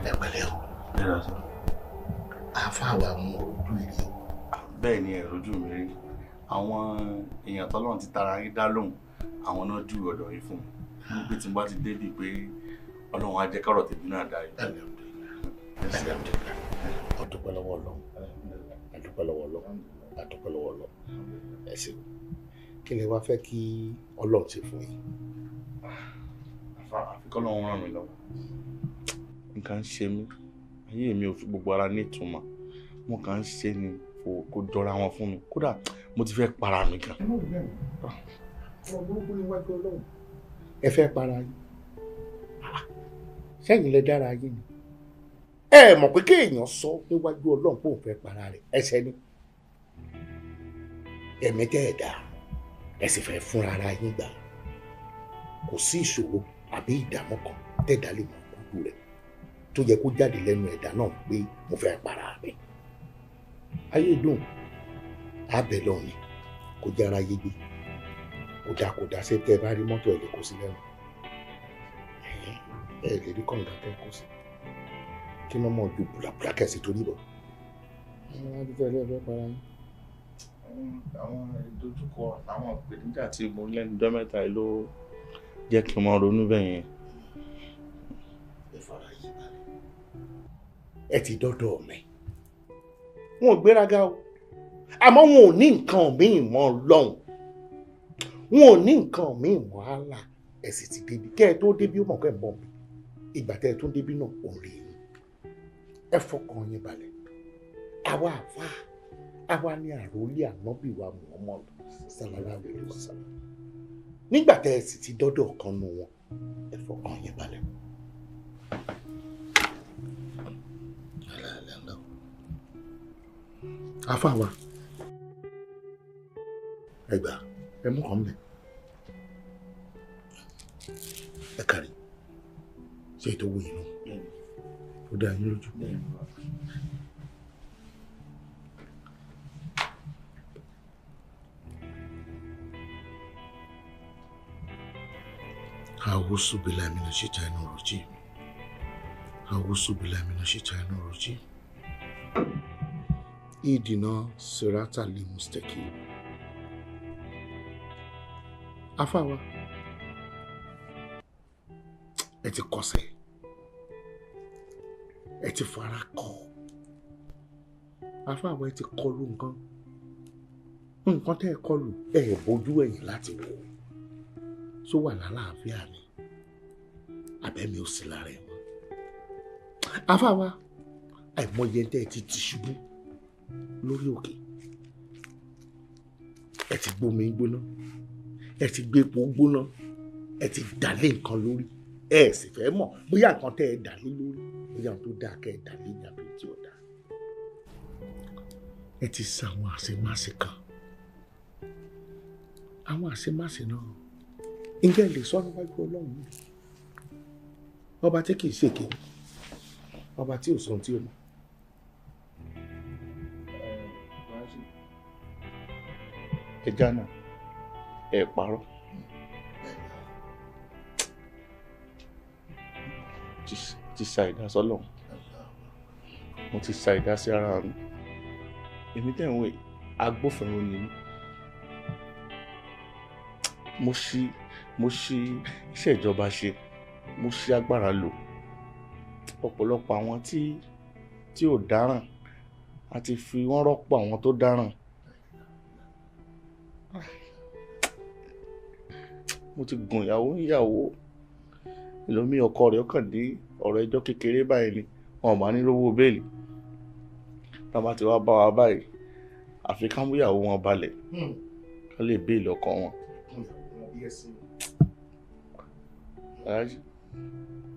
Ẹ pẹ̀lẹ́ o. Àáfàá wa mú ojú ìrì o. Bẹ́ẹ̀ ni ẹ̀rọ ojú mi rí. Àwọn èèyàn tọ́lọ́run ti tara yín dá lóhùn, àwọn náà júwe ọ̀dọ̀ yín fún mi. Mo pé tí n bá ti débì pé Ọlọ́run á jẹ́ kọ́rọ̀ tèmi náà dayọ̀. A dúpẹ́ lọ́wọ́ Ọlọ́run, a dúpẹ́ lọ́wọ́ Ọlọ́run, a dúpẹ́ lọ́wọ́ Ọlọ́run. Ẹ ṣeun. Kí ni wàá fẹ́ kí Ọlọ́run ṣe fún yín? Àfi k'Ọlọ́run ràn mí lọ́wọ́. Nǹkan ń ṣe mí, ayé mi ò fi gbogbo ara ní ìtumọ̀. Mo kàn ń ṣe ni kò jọra wọn fún mi. Kódà mo ti fẹ́ para mi gan. Ọ̀rọ̀ burúkú ni wájú Ọlọ́run. Ẹ fẹ́ para yín. Sẹ́yìn lẹ dára yín ni. Ẹ mọ̀ pé kéèyàn sọ níwájú Ọlọ́run pé òun fẹ́ para rẹ̀ ẹsẹ̀ ni. Ẹ̀mí tẹ́ ẹ̀ dá, ẹ sì fẹ́ fúnra ara yín gbà. Kò sí ìṣòro àbí ìdààmú kan tẹ̀dá lè mọ kúkú rẹ̀ tó yẹ kó jáde lẹ́nu ẹ̀dá náà pé mo fẹ́ para mi. Ayé dùn abẹ lọ́hùn ni kò jára yé gbé kódà ṣé tẹ́ ẹ bá rí mọ́tò ẹ̀ lè kó sí lẹ́nu ẹ lè rí kọ̀ǹgà kẹ́ kó sí kí wọ́n mọ̀ ju bùlàbùlà kẹ́sì torí bọ̀. Àwọn ìdojúkọ àtàwọn ìpèníjà tí mo ní lẹ́nu ọjọ́ mẹ́ta yìí ló jẹ́ kí n máa ronú bẹ́ẹ̀ yẹn. Ẹ fara yí balẹ̀. Ẹ ti dọ́dọ̀ mi. Wọn ò gbéraga o, àmọ́ wọn ò ní nǹkan míì mọ́ Ọlọ́run, wọn ò ní nǹkan míì mọ́ Allah. Ẹ sì ti débi kẹ́ ẹ tó débi ó mọ̀ kẹ́ ẹ mọ̀ mi. Ìgbà tẹ́ ẹ tún débi náà ò rí yín. Ẹ fọkàn yín balẹ̀. Àwa àfa àwa ní àròlé ànábì wa Muhammad sallallahu alaihi wasallam. Nígbà tẹ́ ẹ sì ti dọ́dọ̀ kan nu wọn, ẹ fọkàn yín balẹ̀. Afa wa ẹ gbà ẹ mú kàn mẹ ẹ kárí ṣe ètò owó yìí nù ó dá yín lójú. A'udhu billahi minash shaitani rajim. A'udhu billahi minash shaitani rajim. Idina sirata li mustaqim. Afa wa ẹ ti kọsẹ̀, ẹ ti fara kọ. Afa wa ẹ ti kọlu nǹkan nǹkan tẹ́ ẹ kọlu ẹ bójú ẹ̀yìn láti wò só wà lálàáfíà ni àbẹ́mi ò sí lára ẹ̀ mọ́. Afa wa àìmọye tẹ́ ẹ ti ti ṣubú lórí òkè, ẹ ti gbómi gbóná, ẹ ti gbépo gbóná, ẹ ti dàlé nǹkan lórí, ẹ sì fẹ́ mọ̀ bóyá nǹkan tẹ́ ẹ dàlé lórí bóyá nǹkan tó dáa kẹ́ ẹ dàlé ní àbí tí ò dáa. Ẹ ti sa àwọn àṣemáṣe kan, àwọn àṣemáṣe náà ǹjẹ́ ẹ lè sọ níwájú Ọlọ́run ọba tí kìí ṣèké, ọba tí ò sọ ohun tí ò mọ̀. Ẹja náà ẹ parọ́, ti sa ìdásọ́lọ̀, mo ti sa ìdásí ara mi. Èmi tẹ̀ ń wé agbófinró ni mí. Mo ṣí iṣẹ́ ìjọba ṣe, mo ṣí agbára lò. Ọ̀pọ̀lọpọ̀ àwọn tí ò dáràn a ti fi wọ́n rọ́pò àwọn tó dáràn. Mo ti gùn ìyàwó níyàwó, ẹlòmíì ọkọ rẹ̀ kàn dé ọ̀rọ̀ ẹjọ́ kékeré báyìí ni wọn ò bá ní rówó bẹ́ẹ̀lì. Tá a bá ti wá bá wa báyìí, àfi ká mú ìyàwó wọn balẹ̀ ká lè bẹ́ẹ̀lì ọkọ wọn.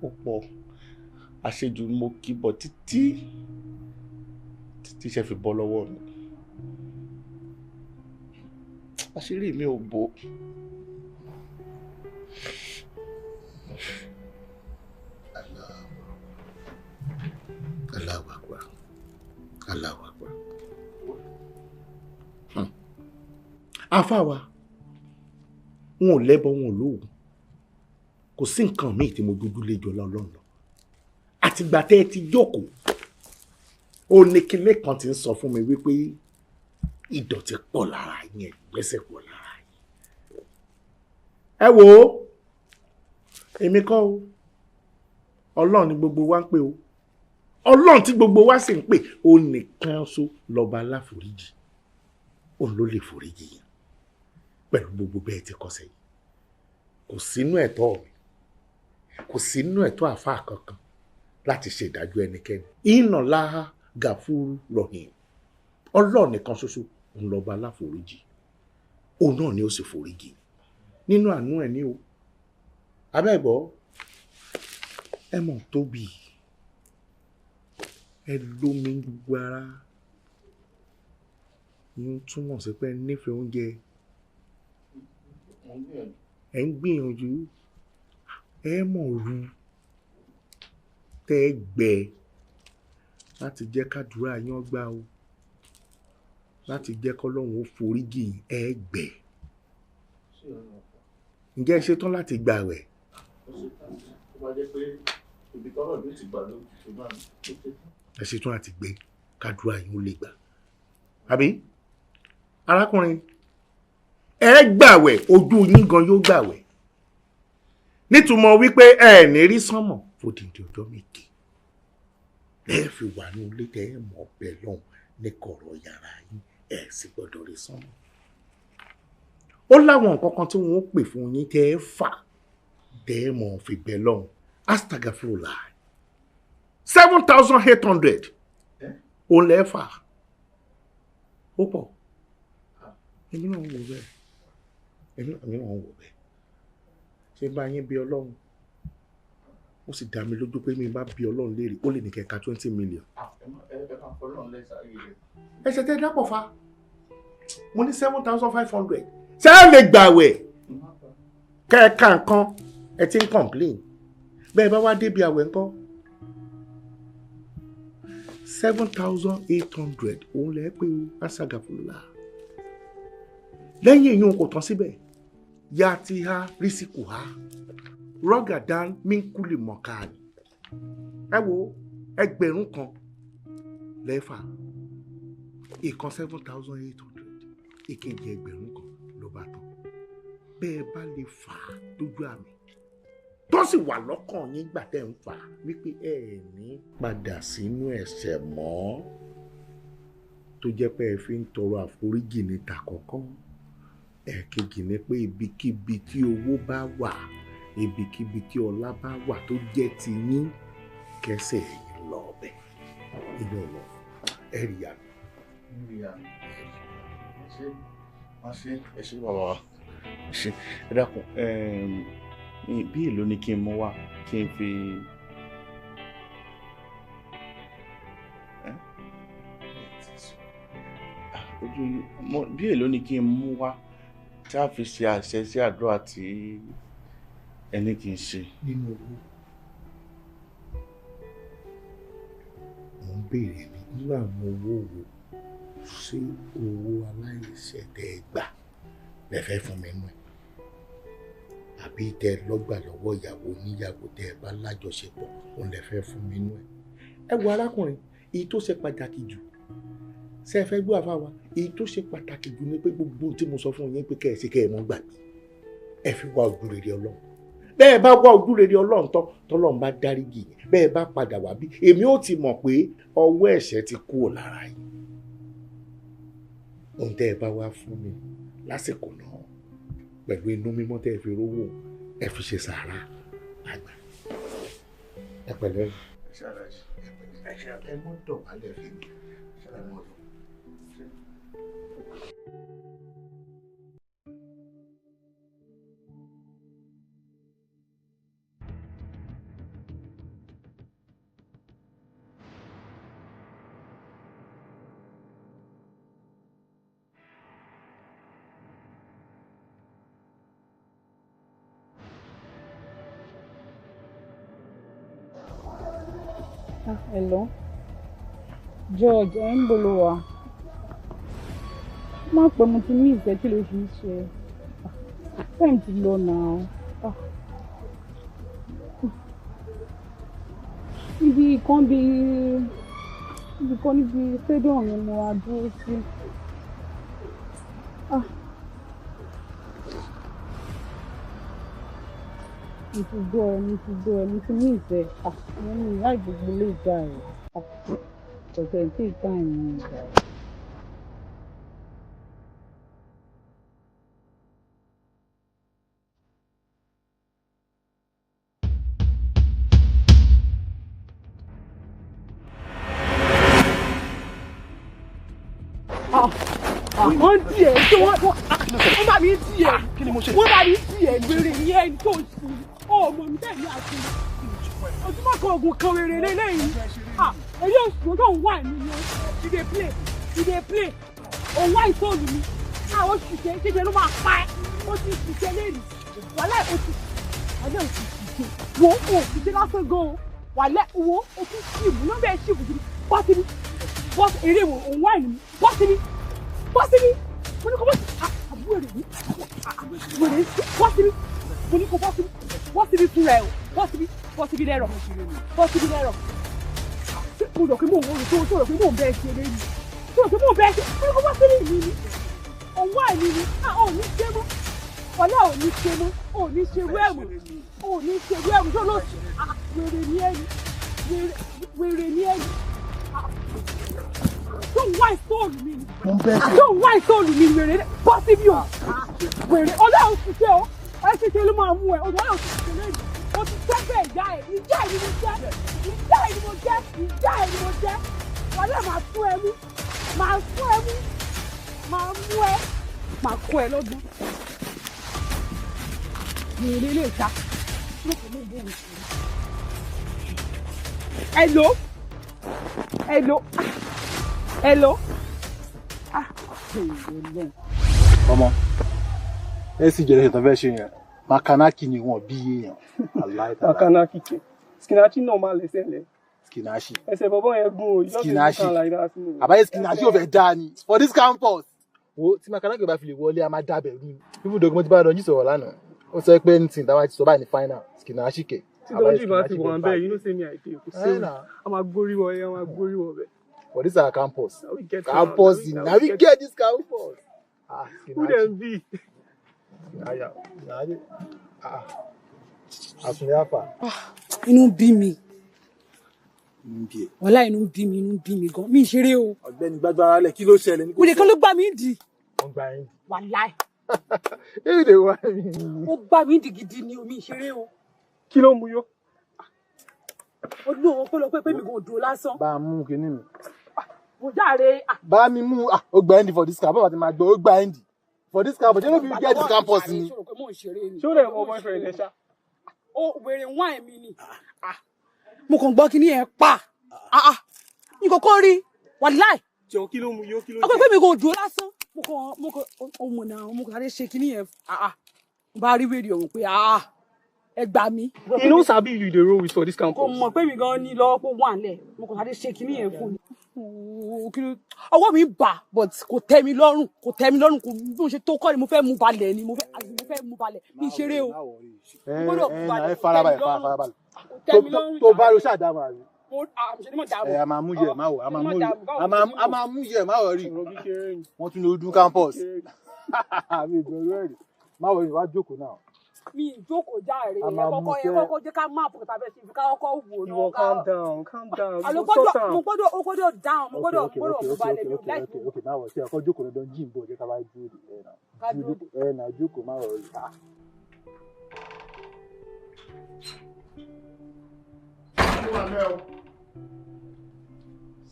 Ó pọ̀ àṣejù mo kì bọ̀ títí títí iṣẹ́ fi bọ́ lọ́wọ́ mi. Àṣírí mi ò bò. Allahu Akbar. Allahu Akbar. Afa wa wọn ò lẹ́bọ, wọn ò lóògùn, kò sí nǹkan míì tí mo dúdú lé jọlá Ọlọ́run lọ. Àtìgbà tẹ́ ẹ ti jókòó ó ní kinní kan ti ń sọ fún mi wípé ìdọ̀tí pọ̀ lára yín, ẹ̀gbẹ́sẹ̀ pọ̀ lára yín. Ẹ wo èmi kọ́ o, Ọlọ́run ni gbogbo wa ń pè o, Ọlọ́run tí gbogbo wa sì ń pè ó nìkan ṣo lọ́ba aláforíjì, òun ló lè foríjì yín pẹ̀lú gbogbo bẹ́ẹ̀ ti kọsẹ̀ yìí. Kò sínú ẹ̀tọ́ mi, kò sínú ẹ̀tọ́ àfáà kankan láti ṣe ìdájọ́ ẹnikẹ́ni. Inna Allaha gàfúrú rọ̀hìn. Ọlọ́run nìkan ṣoṣo òun lọ́ba aláforíjì, òun náà ni ó sì foríjì nínú àánú ẹ̀ ní o. Abẹ́gbọ́ ẹ mọ̀ tóbi, ẹ lómi gbogbo ara yín túmọ̀ sí pé ẹ nífẹ̀ẹ́ oúnjẹ, ẹ ń gbìyànjú. Ẹ mọ̀ ru tẹ́ gbẹ láti jẹ́ kádùúrà yín gbà o, láti jẹ́ kọ́lọ́hún ó foríjì ẹ gbẹ. Ǹjẹ́ ẹ ṣetán láti gbààwẹ̀? Ẹ ṣetán láti gbé kádùúrà yín ó lè gbà. Àbí arákùnrin, ẹ gbààwẹ̀, ojú yín gan yóò gbààwẹ̀, nítumọ̀ wípé ẹ ní rí sánmọ̀ fòdìdí ọjọ́ méje. Ẹ fi wà ní ilé tẹ ẹ mọ̀ ọbẹ̀ lọ́hùn ní kọ̀rọ̀ yàrá yín, ẹ sì gbọ́dọ̀ rí sánmọ̀. Ó láwọn nǹkan kan tí wọ́n ó pè fún yín tẹ ẹ fà tẹ ẹ mọ̀ fi bẹ̀ lọ́hùn. Astagfirullah, 7,800 òun lẹ́ fà. Ó pọ̀. Èmi náà ń wò bẹ́ẹ̀. Èmi náà ń wò bẹ́ẹ̀. Ṣé bá yín bí Ọlọ́run? Ó sì dá mi lójú pé mi bá bí Ọlọ́run léèrè, ó lè ní kẹka 20 million. Ẹsẹ̀ tẹ́ dápọ̀ fa. Mo ní 7,500. Ṣé ẹ lè gbàwẹ̀? Kẹ̀ka nǹkan ẹ ti ń complain. Bẹ́ẹ̀ bá wá débi àwẹ̀ ńkọ́. 7,800 òun lẹ́ pé o, asagafurula. Lẹ́yìn èyí kò tán síbẹ̀. Ya ti ha rísíkù ha. Rọ́gàdán mínkúlì mọ̀káàlì. Ẹ wo 1,000 lẹ́fà. Ìkan 7,800. Ìkejì 1,000 ló bá tán. Bẹ́ẹ̀ bá lè fà á dójú àmì. Tó sì wà lọ́kàn yín gbà tẹ́ ń fà á wípé ẹ ní padà sínú ẹ̀ṣẹ̀ mọ́. Tó jẹ́ pé ẹ fi ń tọrọ àforíjì ní tàkọ́kọ́. Ẹ̀kejì ni pé ibikíbi tí owó bá wà, ibikíbi tí ọlá bá wà tó jẹ́ ti yín, kẹsẹ̀ yín lọ ọbẹ̀ inú ọ̀nà ẹ̀rí àná. Ẹ ṣé bàbá wa, ẹ ṣé. Ẹ dákun, bí èlò ni kí n mú wá kí n fi. Ojú bí èlò ni kí n mú wá tí a fi ṣe àṣẹ sí àdúrà tí ẹni kì í ṣe. Nínú owó mo ń béèrè ní nínú àwọn owó wo, ṣé owó aláìṣẹ̀ tẹ́ ẹ gbà lẹ fẹ́ fún mi nù ẹ, àbí tẹ́ ẹ lọ́gbà lọ́wọ́ ìyàwó oníyàwó tẹ́ ẹ bá lájọṣepọ̀ òun lẹ fẹ́ fún mi nù ẹ? Ẹ wo arákùnrin, èyí tó ṣe pàtàkì jù, ṣé ẹ fẹ́ gbọ́ àfa wa, èyí tó ṣe pàtàkì jù ni pé gbogbo tí mo sọ fún yín pé kẹ́ ẹ ṣe kẹ́ ẹ mọ́ gbàgbé, ẹ fi wá ojú rere Ọlọ́run. Bẹ́ẹ̀ bá wá ojú rere Ọlọ́run tán, tọ́lọ́run bá dáríjì yín, bẹ́ẹ̀ bá padà wá bí, èmi ó ti mọ̀ pé ọwọ́ ẹ̀ṣẹ̀ ti kúrò lára yín. Ohun tẹ́ ẹ bá wá fún mi lásìkò náà pẹ̀lú inú mímọ́ tẹ́ ẹ fi rówó, ẹ fi ṣe sàárà àgbà. Ẹ pẹ̀lẹ́, ẹ mọ́ dọ̀bálẹ̀ fún mi, ẹ mọ́ lọ. Hello, George, ẹ ń bolo wa. Má pẹ́, mo ti ní ìfẹ́ kí ló fi ń ṣe. Time ti lọ náà. Ibi kan bí ibi kan níbi stadium ni mo wá dúró sí. Mo ti gbọ́ ẹ, mo ti gbọ́ ẹ, mo ti ní ìfẹ́. Mo ní ìyá ìgbogbo lè gbà ẹ̀. Ọ̀sẹ̀ tí ì táìmù ìgbà ẹ̀. Wọ́n dì ẹ́ tí wọ́n bá mi dì ẹ́, wọ́n bá mi dì ẹ́ wèrè ní ẹni tó ń sùn. Ọmọ mi bẹ́ẹ̀ ni àti ojúmọ́ kan oògùn kan wèrè lélẹ́yìn. Èyí oṣù tó ń wà mí ni you dey play, you dey play. Òun wá ìfóònù mi. Àwọn òṣìṣẹ́ ṣíṣe ló máa pa ẹ́. Ó ti ṣiṣẹ́ lẹ́yìn. Wàhálà ó ti wàhálà ó ti Wo o ìṣe lásán gan o. Wà lẹ́ wo o tún ṣìbù ló bẹ́ẹ̀ ṣìbù gidi. Bọ́ síbi. Bọ́ sí eré wo òun wáìnì mi. Bọ́ síbi. Bọ́ síbi. Mo ní kó bọ́ sí. Àbúrò rẹ̀ mi. Wèrè bọ́ síbi. Mo ní kó bọ́ síbi. Bọ́ síbi fúnra ẹ̀ o. Bọ́ síbi. Bọ́ síbi lẹ́rọ̀. Bọ́ síbi lẹ́rọ̀. Mo rò pé mò ń wọ́n tó rò pé mò ń bẹ́ẹ̀ ṣe eré ni. Tó rò pé mò ń bẹ́ẹ̀ ṣe. Mo ní kó bọ́ síbi mi ni. Òun wáìnì mi. À ò ní ṣe mọ́. Ọlá ò ní ṣe mọ́. Ò ní ṣe wẹ́ẹ̀mù. Ò ní ṣe wẹ́ẹ̀mù. Tó lọ wèrè ní ẹni. Wèrè ní ẹni. Tó ń wá ìsóòlù mi ni. Tó ń wá ìsóòlù mi ni wèrè. Bọ́ síbí o. Wèrè ọlá ò sì ṣe o. Ẹ ṣe ṣe ló máa mú ẹ. Ọlá ò sì ṣe lẹ́yìn. O ti tẹ́ bẹ́ẹ̀ ìyá ẹ̀. Ìjà ẹ̀ ni mo jẹ́. Ìjà ẹ̀ ni mo jẹ́. Ìjà ẹ̀ ni mo jẹ́. Wàlẹ́ máa fún ẹ mú. Máa fún ẹ mú. Máa mú ẹ. Máa kó ẹ lọ́gbọ́n. Wèrè lè ta. Hello. Hello. Hello. Ah, hello. Ọmọ, ẹ sì jẹ́ ẹ̀sẹ̀ tó fẹ́ ṣe yẹn. Makanaki ni wọ́n bí èèyàn. Makanaki ke. Skinachi náà máa lẹ́sẹ̀ lẹ̀. Skinachi. Ẹsẹ̀ bọ̀bọ̀ yẹn gún o. Skinachi. Àbáyé Skinachi ò fẹ́ dáa ni. For this campus. Wo tí Makanaki bá fi lè wọlé, a máa dábẹ̀ rú. Ibùdó mo ti bá Dọ̀njí sọ̀rọ̀ lánàá. Ó sọ pé anything táwa ti sọ báyìí ní final. Skinachi ke. Tí Dọ̀njí bá ti wà bẹ́ẹ̀, you know say me I dey. Kò séwu. A máa gbórí wọ ẹ, a máa gbórí wọ bẹ́ẹ̀. For this our campus. Campus, na we get this campus. Ah, who dem be? Inú bí mi. Wàhálà inú bí mi, inú bí mi gan. Mi ṣeré o. Ọ̀gbẹ́ni gbàgbára lẹ̀, kí ló ṣẹlẹ̀ ní kò. Wèrè kan ló gbà mí dì. Wọ́n gbà yín dì. Wàláì. Èyí lè wá mi. Ó gbà mí dì gidi ni o, mi ṣeré o. Kí ló mú yó? Olú òun pé mi kò dúró lásán. Bá a mú kinní mi. Mo járe. Bá mi mú ó gba end for this campus, bàbá ti máa gbọ́ ó gba end for this campus, ṣé ló fi get this campus ni. Ṣé ó lè mọ boyfriend ẹ ṣá? Ó wèrè wọ́n ẹ̀mí ni. Mo kàn gbọ́ kinní ẹ̀ pa. N kò kọ́ rí wàláì. Jọ kí ló mú yó kí ló jẹ? Ọkọ pé mi kò dúró lásán. Mo kàn ọmọ náà mo kàn sáré ṣe kinní yẹn. Mo bá rí wèrè ọ̀hún pé ẹ gbà mí. You no sabi you dey roll with for this campus. Kò mọ̀ pé mi gan ní lọ́wọ́ pé wà nílẹ̀. Mo kàn sáré ṣe kinní yẹn fún mi. Ọwọ́ mi bà but kò tẹ́ mi lọ́rùn, kò tẹ́ mi lọ́rùn, kò bí mo ṣe tó kọ́ ni mo fẹ́ mú balẹ̀ ni mo fẹ́ mú balẹ̀ mi ṣeré o. Ẹ farabalẹ̀ farabalẹ̀. Tó bá lọ ṣàdámà rẹ. Ẹ a máa mú yẹ máa wọ a máa mú yẹ máa wọ rí. Wọ́n tún lè dún campus. Mi ò gbọ́dọ̀ rí. Máa wọ rí wá jókòó náà. Mi ìjókòó járe ẹ kọ́kọ́ ẹ kọ́kọ́ jẹ́ ká máàpù kàtà bẹ́ẹ̀ ṣe fi ká kọ́kọ́ wò náà. Ìwọ calm down, calm down. Àlọ́ gbọ́dọ̀ mo gbọ́dọ̀ ó gbọ́dọ̀ down mo gbọ́dọ̀ gbọ́dọ̀ balẹ̀ mi láì. Ok ok máa wọ̀ sí ọkọ̀ jókòó lọ́dọ̀ jí ìbò jẹ́ ká bá dúró ẹ̀ náà jókòó máa wọ̀ rí.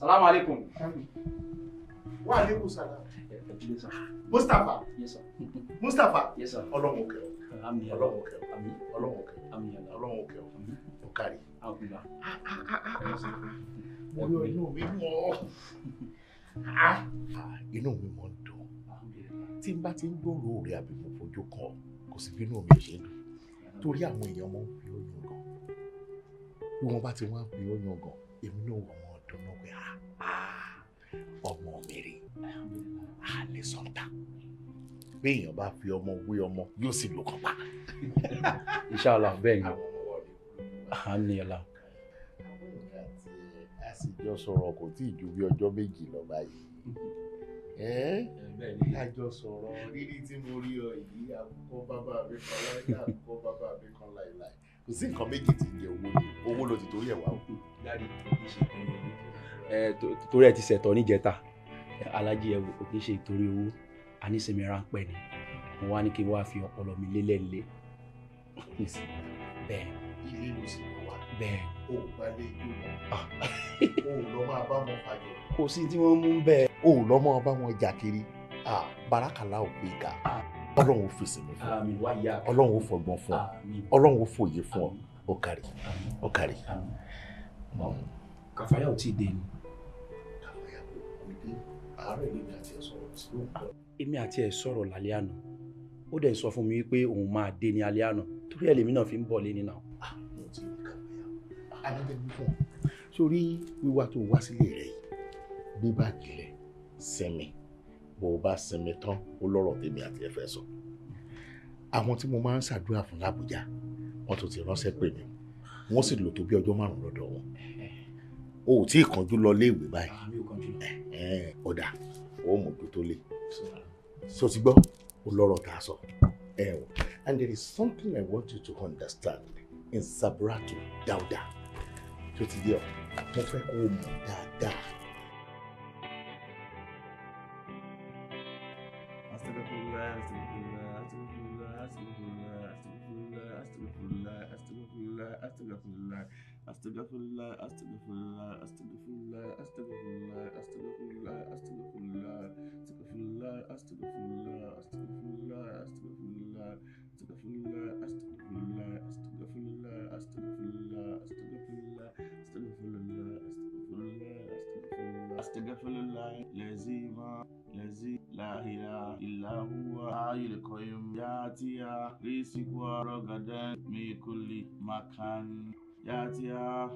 Salaam alaikum. Wa alaikum salam. Mustapha. Yes sir. Mustapha. Yes sir. Ọlọ́run òkè o. Ọlọ́run òkè o. Ọlọ́run òkè o. Ọlọ́run òkè o. Ó kárí. Mo yọ inú mi mọ́. Inú mi mọ́ ń dùn. Tí n bá ti ń gbòòrò rẹ̀ àbí mo fojú kan, kò sí bí inú mi ò ṣe dùn. Torí àwọn èèyàn mọ́ ń fi ó yan gan. Bí wọ́n bá ti wá ń fi ó yan gan, èmi náà wọ̀ wọ́n dùn náà pé ọmọ mi rè á lè sọ́ńtà. Bí èèyàn bá fi ọmọ wé ọmọ yóò sì lò kàn pa. Inshallah bẹ́ẹ̀ ni. Alhamdulillah. A sì jọ sọ̀rọ̀ kò tí ì ju bí ọjọ́ méjì lọ báyìí. A jọ sọ̀rọ̀ rírí tí mo rí ọ yìí àkókò bàbá mi kan láìláì àkókò bàbá mi kan láìláì. Kò sí nǹkan méjì tí ń jẹ owó ni owó ló ti torí ẹ̀ wá o. Dáàdi kì í ṣe torí ẹ ti ṣẹ̀tọ́ níjẹta Alájí ẹ wò kò kì í ṣe ìtorí owó anísìnmi ráńpẹ́ ni mo wá ní kí n wá fi ọpọlọ mi lélẹ̀ lé bẹ́ẹ̀. Ilé ló sì wà. Bẹ́ẹ̀. O ò bá lé ijó lọ. O ò lọ máa bá wọn fàjọ. Kò sí tí wọ́n mú bẹ́ẹ̀. O ò lọ máa bá wọn jà kiri. Barakala ò gbé ga. Ọlọ́run ò fèsì mi fún ọ. Ọlọ́run ò fọgbọ́n fún ọ. Ọlọ́run ò fòye fún ọ. Ó kárí. Ó kárí. Kàfáyà ò tí ì dé ni. Kàfáyà kò dé. Àárẹ̀ lèmi àti ẹ̀ sọ̀rọ̀ sí ló ń bọ̀. Èmi àti ẹ̀ sọ̀rọ̀ lálẹ́ àná. Ó dẹ̀ sọ fún mi wípé òun máa dé ní alẹ́ àná, torí ẹ̀ lèmi náà fi ń bọ̀ lé nínú. Sórí wíwá tó wá sílé rẹ yìí, gbé báàgì rẹ, sinmi. Bó o bá sinmi tán, ó lọ́rọ̀ tèmi àti ẹ fẹ́ sọ. Àwọn tí mo máa ń ṣàdúrà fún l'Àbújá, wọ́n tó ti ránṣẹ́ pè mí, wọ́n sì lò tó bí ọjọ́ 5 lọ́dọ̀ wọn. O ò tí ì kánjú lọ léèwé báyìí. Ọ̀dà ó mọ̀jú tó lé. So ti gbọ́, ó lọ́rọ̀ tá a sọ. And there is something I want you to understand in Sabratu Dauda. Tó ti yé ọ, mo fẹ́ kó o mọ̀ dáadáa. Astaghfirullah, astaghfirullah, astaghfirullah, astaghfirullah, astaghfirullah, astaghfirullah, astaghfirullah, astaghfirullah, astaghfirullah, astaghfirullah, astaghfirullah, astaghfirullah, astaghfirullah, astaghfirullah, astaghfirullah, astaghfirullah, astaghfirullah, astaghfirullah, lazima, lazi la ilaha illa huwa hayyul qayyum yatiya rizquha ragadan min kulli makan. Yatia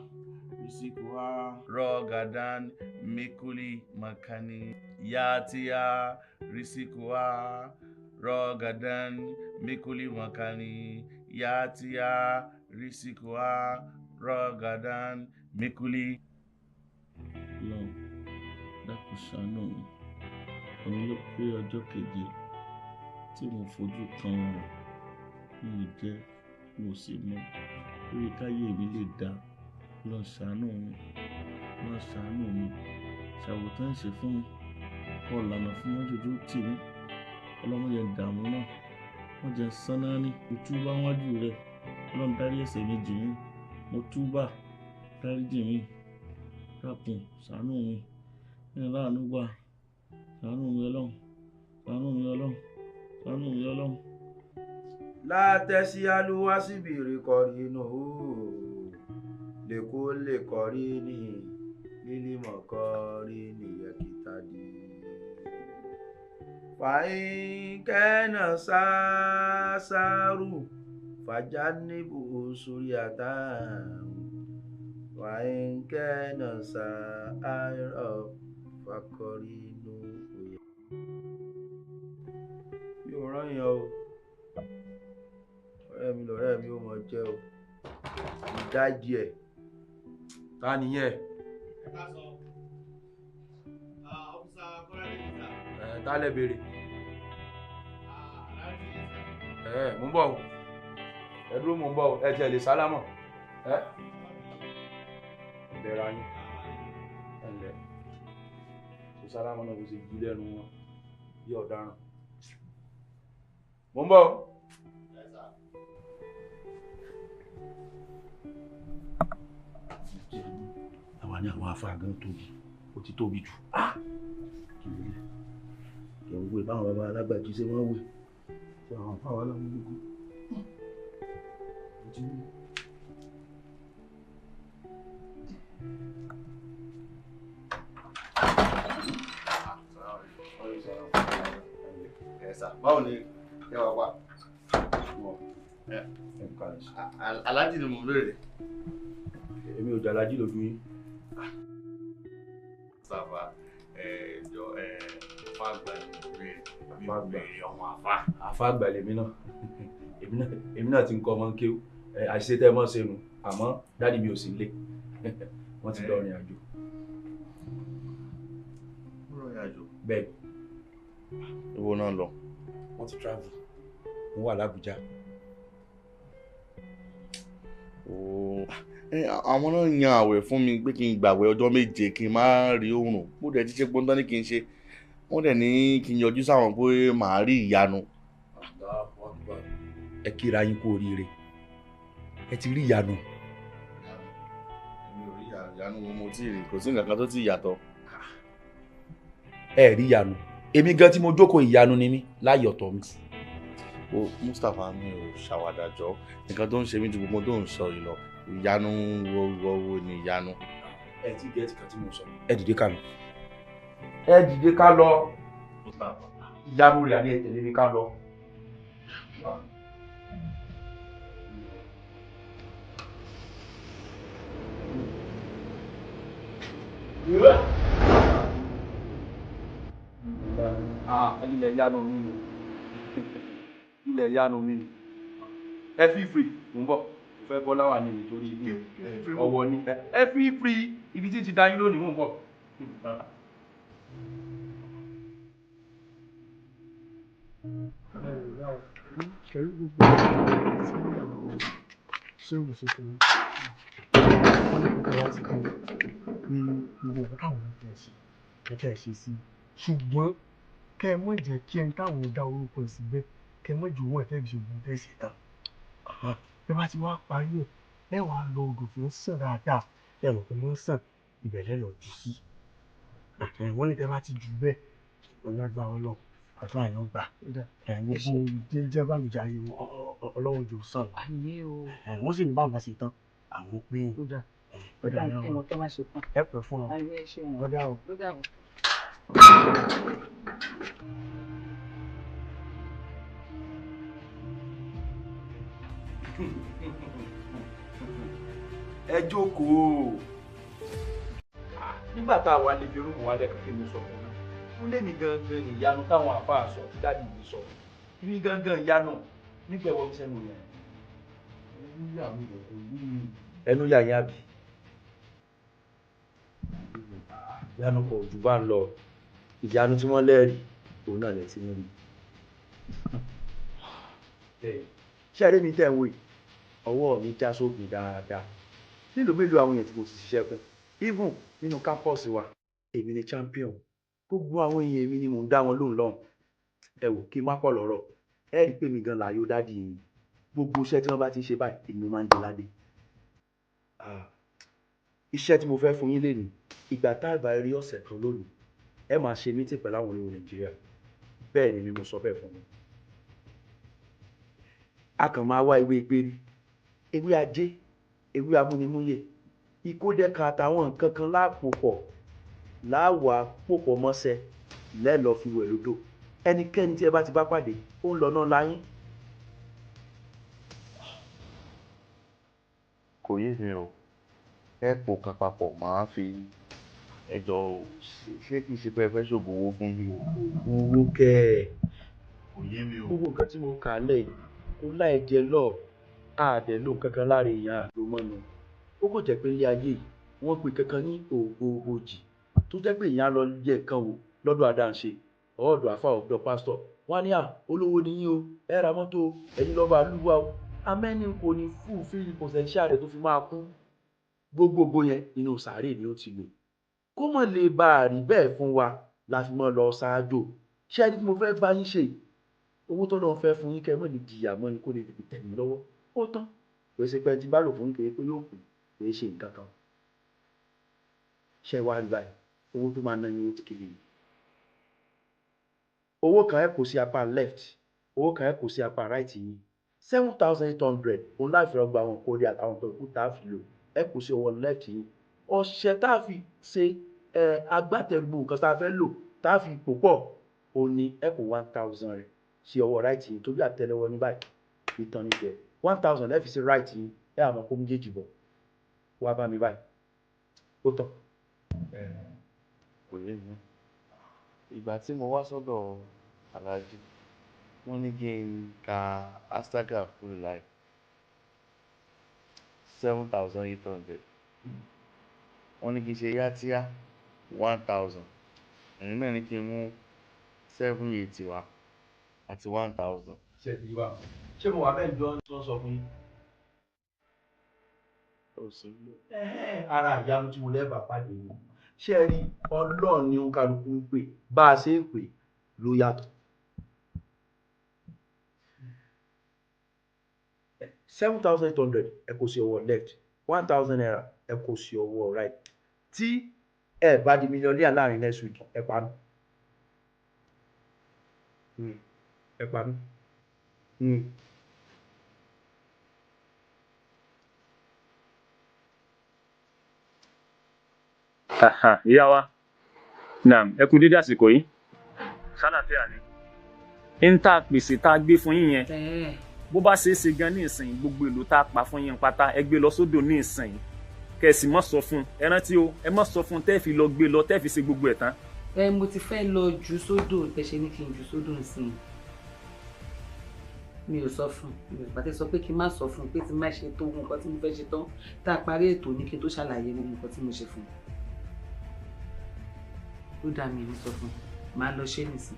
risikuwa rogadan mikuli makani. Yatia risikuwa rogadan mikuli makani. Yatia risikuwa rogadan mikuli. Ọlọ́run dákun ṣàánú mi. Òun ló pé ọjọ́ keje tí mo fojú kan ọ̀run, mi ò jẹ, mi ò sì mu. Lórí káyé mi lè dá, lọ ṣàánú mi, lọ ṣàánú mi, ṣàwòtán ṣe fún mi, kọ́ lànà fún mọ́jọ́jú tì mí, ọlọ́mọ yẹn dààmú náà, wọ́n jẹ́ sánáání, mo túbá wájú rẹ̀, ọlọ́run dárí ẹ̀ṣẹ̀ mi jì mí, mo túbà, dárí jì mí, dákun ṣàánú mi, ní láàánú gbà, ṣàánú mi ọlọ́run, ṣàánú mi ọlọ́run, ṣàánú mi ọlọ́run. Látẹ̀sí alúwá síbìrì kọrí inú lèkó lè kọrí ní lílímọ̀ kọrí nìyẹn kìtàdí. Fàyín kẹ́nà sáásárù fàjà níbù sórí àtàn. Fàyín kẹ́nà sáárọ̀ fàkọrí inú òye. Mi ò rán yẹn o. Ọ̀rẹ́ mi lọ̀rẹ́ mi ó mọ jẹ́ o, ìdajì ẹ̀ ta nìyẹn? Ẹ ta lẹ béèrè? Ẹ mò ń bọ̀ o, ẹ dúró mò ń bọ̀ o, ẹ tiẹ̀ lè sálámọ̀ ẹ bẹ̀rẹ̀ ayín ẹ ǹlẹ́ kò sálámọ̀ náà kò sì jí lẹ́nu wọn bí ọ̀daràn. Mò ń bọ̀ o. Àwa ní àwọn afáàgán tóbi, ó ti tóbi jù. Kí n wé báwọn bàbá alágbàjì ṣe wọ́n wé ṣe àwọn afáwọn alámúlùkù. Báwo ni ẹ wà wá? Aláàjì ni mo ń béèrè. Èmi ò jẹ́ aláàjì lójú yín. Sábà ẹjọ àfàgbà ni mo béèrè, mi ò béèrè ọmọ àfà. Àfàgbà lèmi náà, èmi náà ti ń kọ́ ọmọ kéwú, àṣìṣe tẹ́ ẹ mọ́ ṣe nu, àmọ́ dáàdi mi ò sí nílé, wọ́n ti lọ rìn àjò. Wọ́n rìn àjò? Bẹ́ẹ̀. Ibo náà lọ? Wọ́n ti travel, wọ́n wà l'Ábùjá. Àwọn náà yan àwẹ̀ fún mi pé kí n gbàwẹ̀ ọjọ́ 7 kí n má rí oòrùn, bó dẹ̀ ti ṣe gbọ́ntán ní kí n ṣe, wọ́n dẹ̀ ní kí n yọjú sáwọn pé màá rí ìyanu. Ẹ kíra yín kú oríire, ẹ ti rí ìyanu. Èmi ò rí ìyanu, mo ti rí, kò sí nǹkan kan tó ti yàtọ̀. Ẹ rí ìyanu, èmi gan tí mo jókòó ìyanu ni mí láyé ọ̀tọ̀ mi. O Mustapha, mi ò ṣàwàdà jọ, nǹkan tó ń ṣe mí ju gbogbo tó ń sọ yìí lọ. Ìyanu wo ni ìyanu? Ẹ ti gẹ́ẹ̀tì kan tí mo sọ. Ẹ dìde ká lọ. Ẹ dìde ká lọ. Ìyanu rẹ̀ àní ẹ tẹ̀lé mi ká lọ. Ilẹ̀ yanu mi ni, ilẹ̀ yanu mi ni. Ẹ fi free, mò ń bọ̀. Mo fẹ́ bọ́ láwà ní nítorí ibi ọwọ́ ni. Ẹ fi free, ibi tí ti da yín lónìí, mò ń bọ̀. Pẹ̀lú gbogbo tí àwọn ṣéwù ṣe fún mi, wọ́n ní kókó láti kọ́ ní gbogbo nǹkan táwọn ń tẹ̀ ṣe kẹ́kẹ́ ṣe sí, ṣùgbọ́n kẹ́ ẹ mọ̀ jẹ́ kí ẹni táwọn ò dá orúkọ sí bẹ́ẹ̀, kẹ́ ẹ mọ̀ jù wọ́n ẹ̀fẹ́ fi ṣògùn tẹ̀ ṣe tán. Bí wọ́n ti wá parí ẹ̀, ẹ wàá lọ odò tó ń sàn dáadáa, ẹ mọ̀ pé wọ́n ń sàn ìbẹ̀lẹ̀ lọ jù sí. Wọ́n ní tẹ́ bá ti jù bẹ́ẹ̀, ọlọ́gbà ọlọ́run àdúrà yẹn gbà. Gbogbo jẹ́jẹ́ bá mi jàre ọlọ́run jò sàn. Wọ́n sì ní báwọn bá ṣe tán àwọn pé ẹ pẹ́ fún ọ. Ọ̀dà o. Ẹ jókòó. Nígbà tá a wà níbi rúùmù wa lẹ́ẹ̀kan, kí mo sọ fún mi ó lé mi gangan ìyanu táwọn àfáà sọ tí dáàdì mi sọ mi gangan ìyanu nígbà ẹwọ mi sẹ́nu yẹn. Ẹnu yà yín àbí ìyanu kò jù bá ń lọ, ìyanu tí wọ́n lẹ́rìí òun náà lẹ̀ sí ń rí. Ṣé ẹ̀rí mi tẹ̀ ń wò yìí, ọwọ́ mi já sóògùn dáadáa. Nílùú mélòó àwọn èèyàn tí mo ti ṣiṣẹ́ fún, even nínú kámpọ̀sì wa, èmi ni champion. Gbogbo àwọn èèyàn èmi ni mò ń dá wọn lóhùn lọ́hùn. Ẹ wò kí n má pọ̀ lọ́rọ̀, ẹ rí i pé mi gan làyò dádì yìí. Gbogbo iṣẹ́ tí wọ́n bá ti ń ṣe báyìí, èmi máa ń di ládé. Iṣẹ́ tí mo fẹ́ fún yín lénìí, ìgbà tá a bá rí ọ̀sẹ̀ kan lónìí, ẹ máa ṣe mítì pẹ̀lú àwọn olówó Nàìjíríà. Bẹ́ẹ̀ ni mo sọ bẹ́ẹ̀ fún yín. A kàn máa wá ewé gbérí, ewé ajé, ewé amúnimúyè, ìkódẹ́ka àtàwọn nǹkan kan láàpò pọ̀ láwàá pòpọ̀ mọ́sẹ̀ lẹ́ẹ̀lọ́ fi wẹ̀ lódò. Ẹnikẹ́ni tí ẹ bá ti bá pàdé, ó ń lọ náà láyín. Kò yé mi o. Ẹ pò kan papọ̀ máa fi ẹjọ́ ṣé kìí ṣe pé ẹ fẹ́ ṣògùn owó fún mi o. Owó kẹ́ ẹ̀. Kò yé mi o. Gbogbo nǹkan tí mo kà á lẹ̀ yìí kó láì jẹ lọ àdẹ ló kankan lára èèyàn àlò mọ́nu. Ó kò jẹ́ pé ilé ayé yìí wọ́n pe kankan ní ògo òjì tó jẹ́ pé èèyàn á lọ yẹ nǹkan wò lọ́dọ̀ àdáǹṣe ọ̀ọ́dọ̀ àfa ọ̀dọ̀ pásítọ̀. Wọ́n á ní à olówó ni yín o, ẹ ra mọ́tò o, ẹ̀yin lọ́ba àlúwa o. Amẹ́ni kò ní fúlfíìlì pọ̀sẹ̀ńṣà rẹ̀ tó fi máa kú. Gbogbogbò yẹn inú sàárè ni ó ti lò. Kó mọ̀ lè bá a rí bẹ́ẹ̀ fún wa la fi mọ́ lọ ṣáájò. Ṣé ẹni tí mo fẹ́ bá yín ṣe yìí, owó tó lọ́n fẹ́ fún yín kẹ́ mọ̀ ní jìyà mọ́ ni kó lè fi tẹ̀ mí lọ́wọ́. Ó tán. Kò ṣe pé ẹni tí bá lò fún kéré pé yóò kú, kò ṣe nǹkan kan. Ṣé wàá rí báyìí? Owó tó máa ná yín ó ti kéré yìí. Owó kan ẹ kó sí apá left, owó kan ẹ kó sí apá right yín. 7,800 òun láì fi rọgbà àwọn kórè àtàwọn nǹkan ìkú tá a fi lò ẹ kó sí ọwọ́ left yín. Ọṣẹ tá a fi ṣe agbátẹrù nǹkan tá a fẹ́ lò tá a fi pò pọ̀ òun ni ẹ kó 1,000 rẹ̀ sí ọwọ́ right yín torí àtẹ́lẹwọ́ ní báyìí ìtàn níbẹ̀. 1,000 lẹ́ẹ̀fi sí right yín, ẹ àmọ́ kó méjèèjì bọ̀ wá bá mi báyìí. Ó tán. Kò yé mi. Ìgbà tí mo wá sọ́dọ̀ Alhaji, wọ́n ní kí n ka Astaga full life 7,800. Wọ́n ní kí n ṣe yátíyá 1,000. Ẹ̀yin náà ní kí n mú 780 wá àti 1,000. Ṣé ti wá? Ṣé mo wà bẹ́ẹ̀ jọ ń sọ fún yín? Ó sì ń lò. Ara ìyanu tí mo lẹ́bàá pàdé ni. Ṣé ẹ rí Ọlọ́run ní kálukú ń pè bá a ṣe ń pè ló yàtọ̀. 7,800 ẹ kó sí ọwọ́ left, 1,000 naira ẹ kó sí ọwọ́ right. Tí ẹ bá di mílíọ̀nìyà láàrin next week, ẹ pa mí. Ẹ pa mí. Ìyá wa, naam, ẹ kú dédé àsìkò yìí. Sálàáfíà ni. Ń tá a pèsè tá a gbé fún yín yẹn, bó bá ṣe é ṣe gan ní ìsìn, gbogbo èlò tá a pa fún yín pátá, ẹ gbé lọ sódò ní ìsìn, kẹsì mọ́ sọ fún ẹ, rántí o, ẹ mọ́ sọ fún tẹ́ fi lọ gbé lọ, tẹ́ fi ṣe gbogbo ẹ̀ tán. Ẹ mo ti fẹ́ lọ jù sódò, bẹ́ẹ̀ ṣe ní kí n jù sódò nsìn. Mi ò sọ fún mi, ò pàtẹ sọ pé kí n má sọ fún un, pé tí n má ṣe tó nǹkan tí mo fẹ́ ṣe tán, tá a parí ètò ní kí n tó ṣàlàyé gbogbo nǹkan tí mo ṣe fún un. Ó dà, mí ní sọ fún un, màá lọ ṣe nìsín.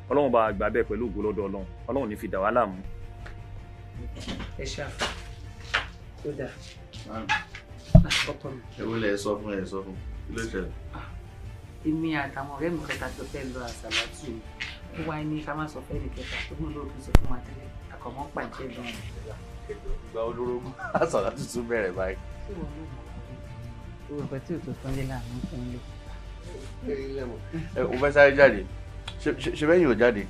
Ọlọ́run bá gbà bẹ́ẹ̀ pẹ̀lú ògo lọ́dọ̀ Ọlọ́run, Ọlọ́run ní fi dà wá láàmú. Ẹ ṣàfà, ó dà ọkọ mi. Ẹ wo lẹ sọ fún, ẹ sọ fún, kí ló ṣẹlẹ̀? Èmi àtàwọn ọ̀rẹ́ mi kẹta tó fẹ́ lọ àṣàlátù, ó wá ní ká má sọ fẹ́ ní kẹta tó mú lóògùn sọ fún wa tẹ́lẹ̀, àkọ́mọ́ pàjẹ́ gan-an. Ìgbà olórogún àṣàlátù tún bẹ̀rẹ̀ báyìí. Ṣé wọn ló mọ̀ ọ́ nǹkan tí ò tó tán lé láàánú fún un lé? Ẹ o fẹ́ sáré jáde, ṣe bẹ́yìn ò jáde?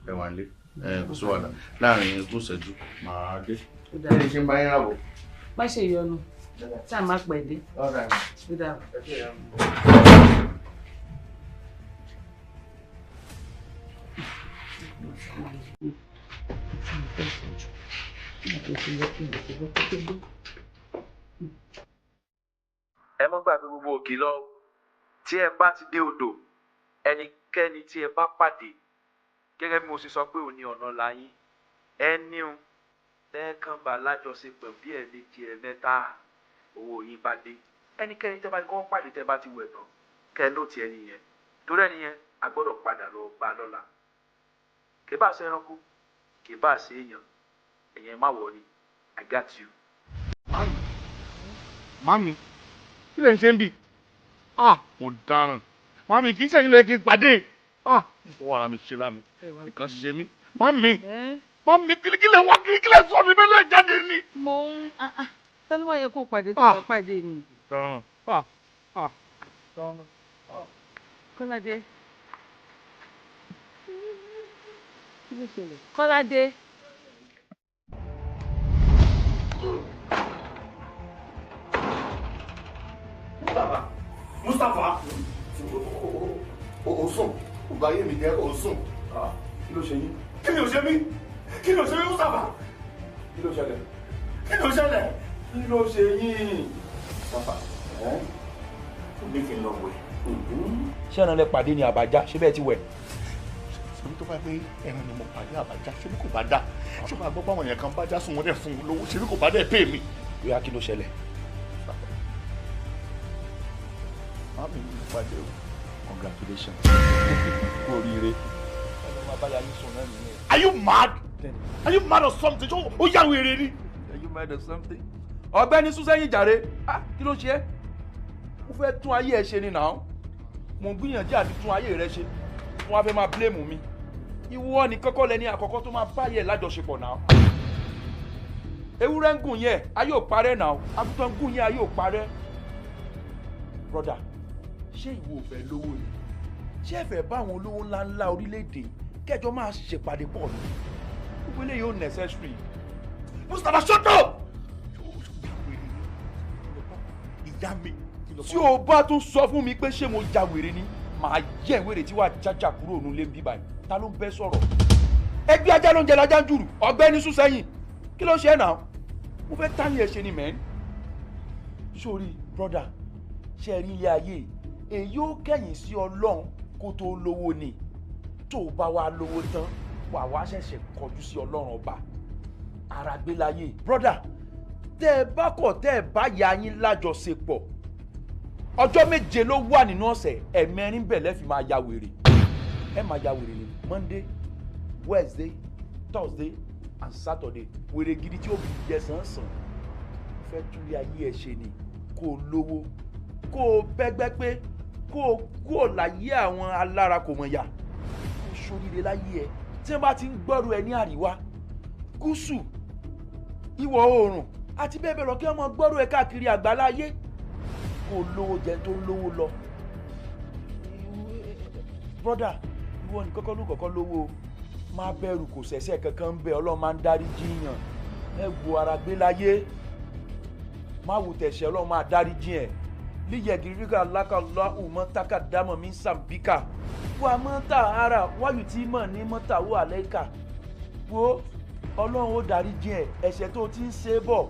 Ẹ wà nílé, ẹ kò sí wàhálà, láàrin ogún ìṣẹ́jú màá dé. Kí ni ṣe ń bá yín ràbọ̀? Má ṣe yọnu, ṣáà má pẹ́ dé. Ó dà. Ẹ mọ́ gbàgbé gbogbo òkè lọ. Tí ẹ bá ti dé odò, ẹnikẹ́ni tí ẹ bá pàdé, gẹ́gẹ́ bí mo ṣe sọ pé òní ọ̀nà láyín, ẹ níhun lẹ́ẹ̀kan bá lájọṣepọ̀ bí ẹ̀ẹ̀mejì, ẹ̀ẹ̀mẹ́ta, owó yín bá dé. Ẹnikẹ́ni tẹ́ bá ti kọ́kọ́ pàdé, tẹ́ bá ti wẹ̀ tán, kẹ́ ẹ lóòtì ẹni yẹn, torí ẹni yẹn a gbọ́dọ̀ padà lọ bá lọ́la. Kì bá ṣe ẹranko, kì bá ṣe èèyàn, ẹ̀yẹn má wọrí, I got you. Mami, kí lè ń ṣe ń bì? Ah, mo dáràn. Mami, kì í ṣẹ̀yìn lóye kí n pàdé. Ah, mo wà mi ṣe lámi. Nǹkan ṣe mí. Mami, mami, kílíkílẹ̀ wá, kílíkílẹ̀ sọ mi bẹ́ẹ̀ jáde ni. Mo ń tẹ́lẹ̀ wáyé kó pàdé tó bá pàdé ni. Dáràn. Ah, ah, dáràn. Kọ́ládé. Kí ló ṣẹlẹ̀? Kọ́ládé. Mustapha, Mustapha, o sùn, o bá yé mi jẹ́, o sùn. Kí ló ṣe yín? Kí ni o ṣe mí? Kí ni o ṣe mí, Mustapha? Kí ló ṣẹlẹ̀? Kí ni o ṣẹlẹ̀? Kí ló ṣe yín? Mustapha, ó ní kí n lọ wẹ̀. Ṣé ẹran lẹ pàdé ní àbájá? Ṣé bẹ́ẹ̀ ti wẹ̀? Ṣebí tó bá pé ẹran ni mo pàdé àbájá, ṣebí kò bá dá? Ṣé máa gbọ́ báwọn èèyàn kan bá já sùn wọ́n dẹ̀ fún un lówó? Ṣebí kò bá dẹ̀ pè mí? Bóyá kí ló ṣẹlẹ̀? Mami mi pàdé o. Congratulations. Kú oríire. Ẹ máa bá ya yín sùn náà nìyẹn. Are you mad? Are you mad or something? Ṣé o yá wèrè ni? Are you mad or something? Ọ̀gbẹ́ni sún sẹ́yìn jàre. Ah, kí ló ṣe é? Mo fẹ́ tún ayé ẹ ṣe ni náà. Mo ń gbìyànjú àti tún ayé rẹ ṣe. Wọ́n á fẹ́ máa blame mi. Ìwọ ni kọ́kọ́ lẹni àkọ́kọ́ tó máa bá yẹ lájọṣepọ̀ náà. Ewúrẹ́ ń gùn yẹn, ayé ò parẹ́ náà. Àgùntàn ń gùn yẹn, ayé ò parẹ́. Brother, ṣé ìwọ ò fẹ́ lówó ni? Ṣé ẹ fẹ́ bá àwọn olówó ńláńlá orílẹ̀-èdè kẹjọ máa ṣèpàdé pọ̀ ni? Gbogbo eléyìí ò necessary. Mustapha, shut up! Ìyá mi. Tí o bá tún sọ fún mi pé ṣé mo ja wèrè ni, màá yẹ wèrè tí wàá jájà kúrò nílé ń bí báyìí. Ta ló ń bẹ́ sọ̀rọ̀? Ẹgbẹ́ ajá ló ń jẹ lajá ń jùrù, ọ̀gbẹ́ni sún sẹ́yìn. Kí ló ń ṣe ẹ́ náà? Mo fẹ́ táyìn ẹ̀ ṣe ni mẹ́rin. Sórí, brother, ṣe rí ilé ayé èyí ó kẹ̀yìn sí Ọlọ́run kó tó lówó ni. Tó o bá wá lówó tán, wà wá ṣẹ̀ṣẹ̀ kọjú sí Ọlọ́run ọba. Ara gbé láyé. Brother, tẹ́ ẹ bá kọ̀, tẹ́ ẹ bá ya yín lájọṣepọ̀, ọjọ́ méje ló wà nínú ọ̀sẹ̀, ẹ̀mẹrin bẹ̀ lẹ́ fi máa ya wèrè. Ẹ máa ya wèrè ní Monday, Wednesday, Thursday and Saturday. Wèrè gidi tí ó fi jẹ sàn-sàn. Fẹ́ túlé ayé ẹ ṣe ni, kó o lówó, kó o bẹ́gbẹ́ pé, kó o kúrò láyé àwọn alára kò mọ̀ yà, kó o ṣoríire láyé ẹ. Tí wọ́n bá ti ń gbọ́rù ẹ ní àríwá, gúúsù, ìwọ̀ oòrùn àti bẹ́ẹ̀ bẹ́ẹ̀ lọ, kí wọ́n máa gbọ́rù ẹ káàkiri àgbáláyé. Kó o lówó jẹ tó lówó lọ. Brother, ìwọ ní kọ́kọ́ ló kọ́kọ́ lówó, má bẹ̀rù, kò sẹ̀sẹ̀ kankan ń bẹ, Ọlọ́run máa ń dárí jiyàn. Ẹ wo ara gbé láyé, má wo tẹ̀sẹ̀, Ọlọ́run máa dárí jiyàn. Líyẹ̀gìrígà lákàlá òmọ́ tákàdámọ̀ mi ń sàǹbíkà. Wà mọ́tà ara wáyù tí mọ̀ ní mọ́tà wò àlẹ́kà. Wo Ọlọ́run ó dárí jìn ẹ́ ẹ̀ṣẹ̀ tó ti ń ṣe bọ̀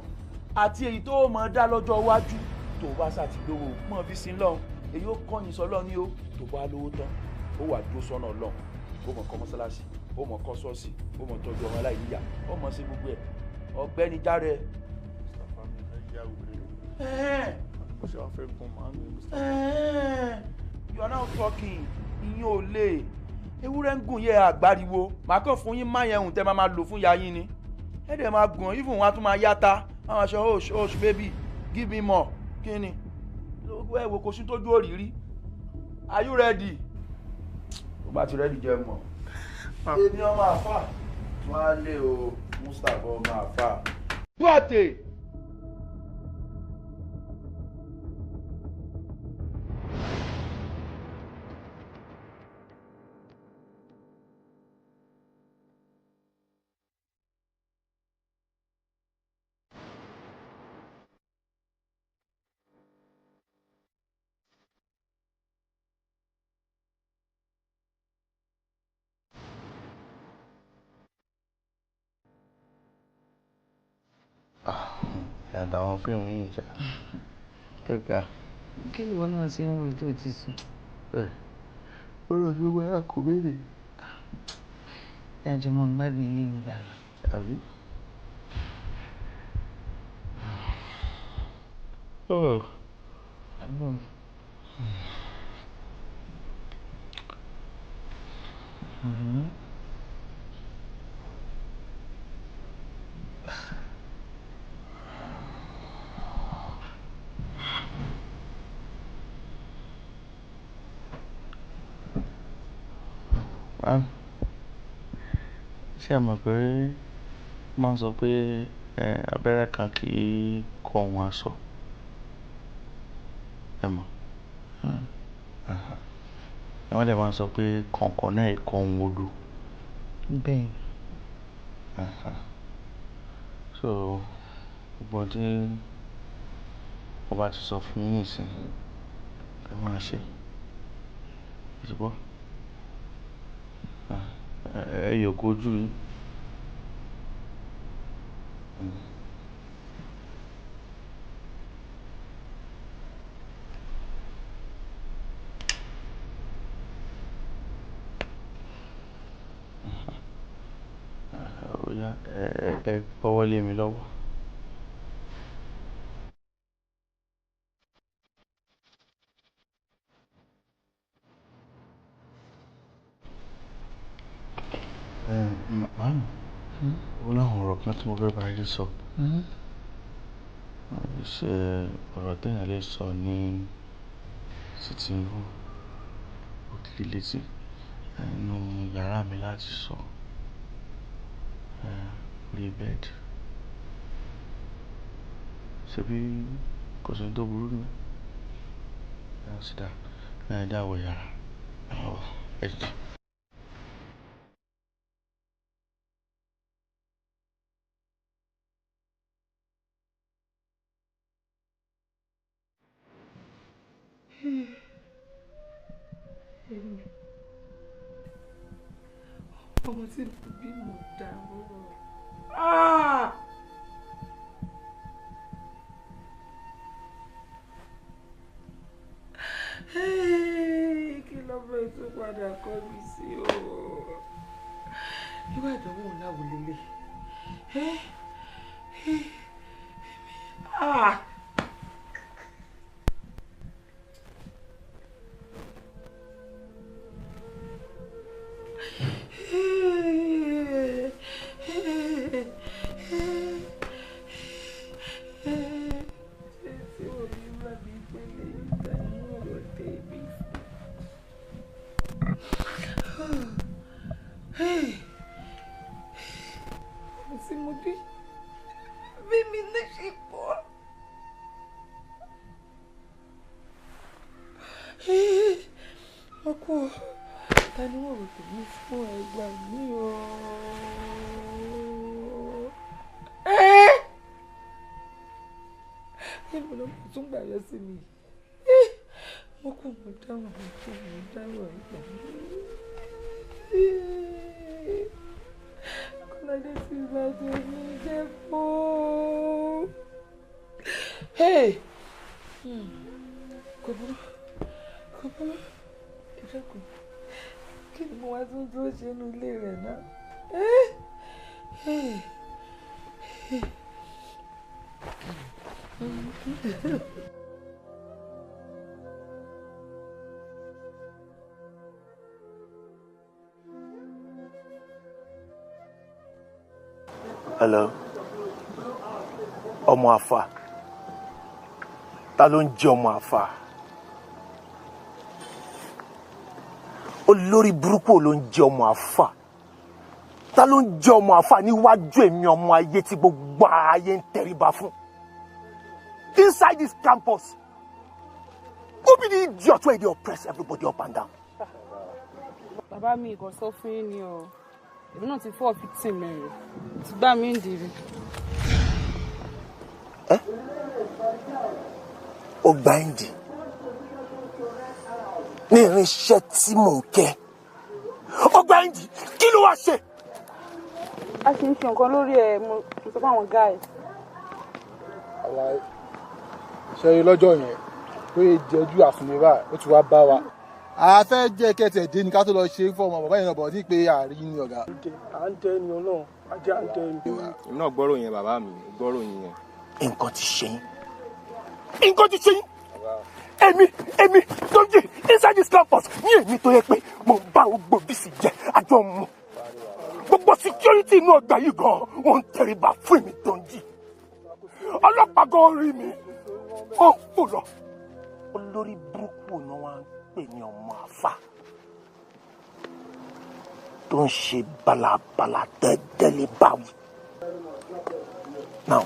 àti èyí tó mọ̀ dá lọ́jọ́ iwájú tó bá ṣàtìlówó mọ̀ fi sin lọ́hùn èyí ó kọ́yìn sọ lọ́hùn ni ó tó bá lówó tán ó wà dúró sọ́nà Ọlọ́run ó mọ̀ kọ́ mọ́sálásí ó mọ̀ kọ́ ṣọ́ọ̀ṣì ó mọ̀ tọ́jú ọmọ aláìníyà ó mọ̀ ṣe gbogbo ẹ̀ ọ̀gbẹ́ni járe. Mustapha mi fẹ́ yá wèrè o. Ó ṣe wàá fẹ́ gun màámi Mustapha. You are now talking. Ìyẹn ò lè ewúrẹ́ ń gùn yẹ àgbáriwo màá kàn fún yín má yẹn hùn tẹ́ máa lò fún ya yín ni ẹ dẹ̀ máa gùn even wọn á tún máa yáta wọn máa sọ osh osh baby give me more kí ni ẹ wo kò sí tójú òrìrí. Are you ready? Tó bá ti ready jẹ́ mọ̀. Èmi ọmọ àfà tún á lé o Mustapha ọmọ àfà. Duarte. Àtàwọn fíìmù yìí ṣá kẹka. Kí ni ìwọ náà ṣe ń rìn tó ti sùn? Ó rọ̀ sí wáyà kò béèrè. Dájú mọ́ gbádùn ilé ìgbà lọ. Àbí? Àbúrò mi. Ṣé ẹ mọ̀ pé máa ń sọ pé abẹ́rẹ́ kan kì í kọ òun aṣọ? Ẹ mọ̀. Wọ́n dẹ̀ máa ń sọ pé kọ̀ǹkọ̀ náà kọ òun odò. Bẹ́ẹ̀. So gbogbo tí mo bá ti sọ fún yín nísìnyí, ẹ máa ṣe. Ẹ ti gbọ́? Ẹ yọ̀kọ̀ ojú yín. Ó yá, ẹ gbọ́wọ́ lé mi lọ́wọ́. Màámi, ó láwọn ọ̀rọ̀ kan tí mo fẹ́ bá yín sọ. Ṣé ọ̀rọ̀ téèyàn lè sọ ní sitting room ògiri létí inú yàrá mi láti sọ orí bẹ́ẹ̀dì. Ṣebí kò sí ohun tó burú níbẹ̀? Ẹ sì dá, ẹ dá wọ yàrá. Ẹ jì. Ọmọ tí mo bí mo dàrú. Kí lọ́mọ ètò padà kọ́ mi sí o? Irú àdánwò ńlá wo lélẹ̀? Tí mo bí bí mi ní ṣe pọ̀. Ọkọ ta ni wọ́n rò tèmi fún ẹgbà mi o. Níbo ló tún gbà yọ sí mi? Mo kú mo dáhùn, mo kú mo dáhùn. Kọ́ládé ti bá tèmi jẹ́ fún. Hey! Kò burú, kò burú. Ẹ dákun, kí ni mo wá tún dúró ṣe inú ilé rẹ̀ náà? Hello. Ọmọ àfà. Ta ló ń jẹ́ ọmọ àfà? Olórí burúkú ló ń jẹ́ ọmọ àfà. Ta ló ń jẹ́ ọmọ àfà níwájú èmi ọmọ ayé tí gbogbo ayé ń tẹríba fún? Inside this campus, who be the idiot wey dey oppress everybody up and down? Bàbá mi kò sọ fún yín ni o. Èmi náà ti fọ́ fifteen mẹ́rin. Ti gbá mi ń dìrì. Ó gba ẹ́ǹdì ní irinṣẹ́ tí mò ń kẹ́. Ó gba ẹ́ǹdì, kí ló wá ṣe? A ṣe ń ṣe nǹkan lórí ẹ̀, mo sọ fún àwọn guys. Àlàyé ṣe lọ́jọ́ yẹn pé jẹ́jú àsùnwé báyìí ó ti wá bá wa. A fẹ́ jẹ́ kẹ́tẹ̀ dé ni ká tó lọ ṣe fún ọmọ bàbá yẹn náà bọ̀ ní pé àárín ni ọ̀gá. À ń tẹ ẹni Ọlọ́run, ajé à ń tẹ ẹni. Èmi náà gbọ́rò yẹn bàbá mi, gbọ́rò yẹn. Nǹkan ti ṣe yín. Nǹkan ti ṣe yín. Èmi tó jẹ́ inside this campus ní èmi tó yẹ pé mo bá gbogbo bísí jẹ àjọ mu. Gbogbo security inú ọgbà yìí gan-an wọ́n ń tẹríba fún èmi tó ń jì. Ọlọ́pàá gan rí mi, ó ń fò lọ. Olórí burúkú ni wọ́n ń pè ní ọmọ àfà tó ń ṣe balabala tẹ́tẹ́lẹ̀ báwí. Now,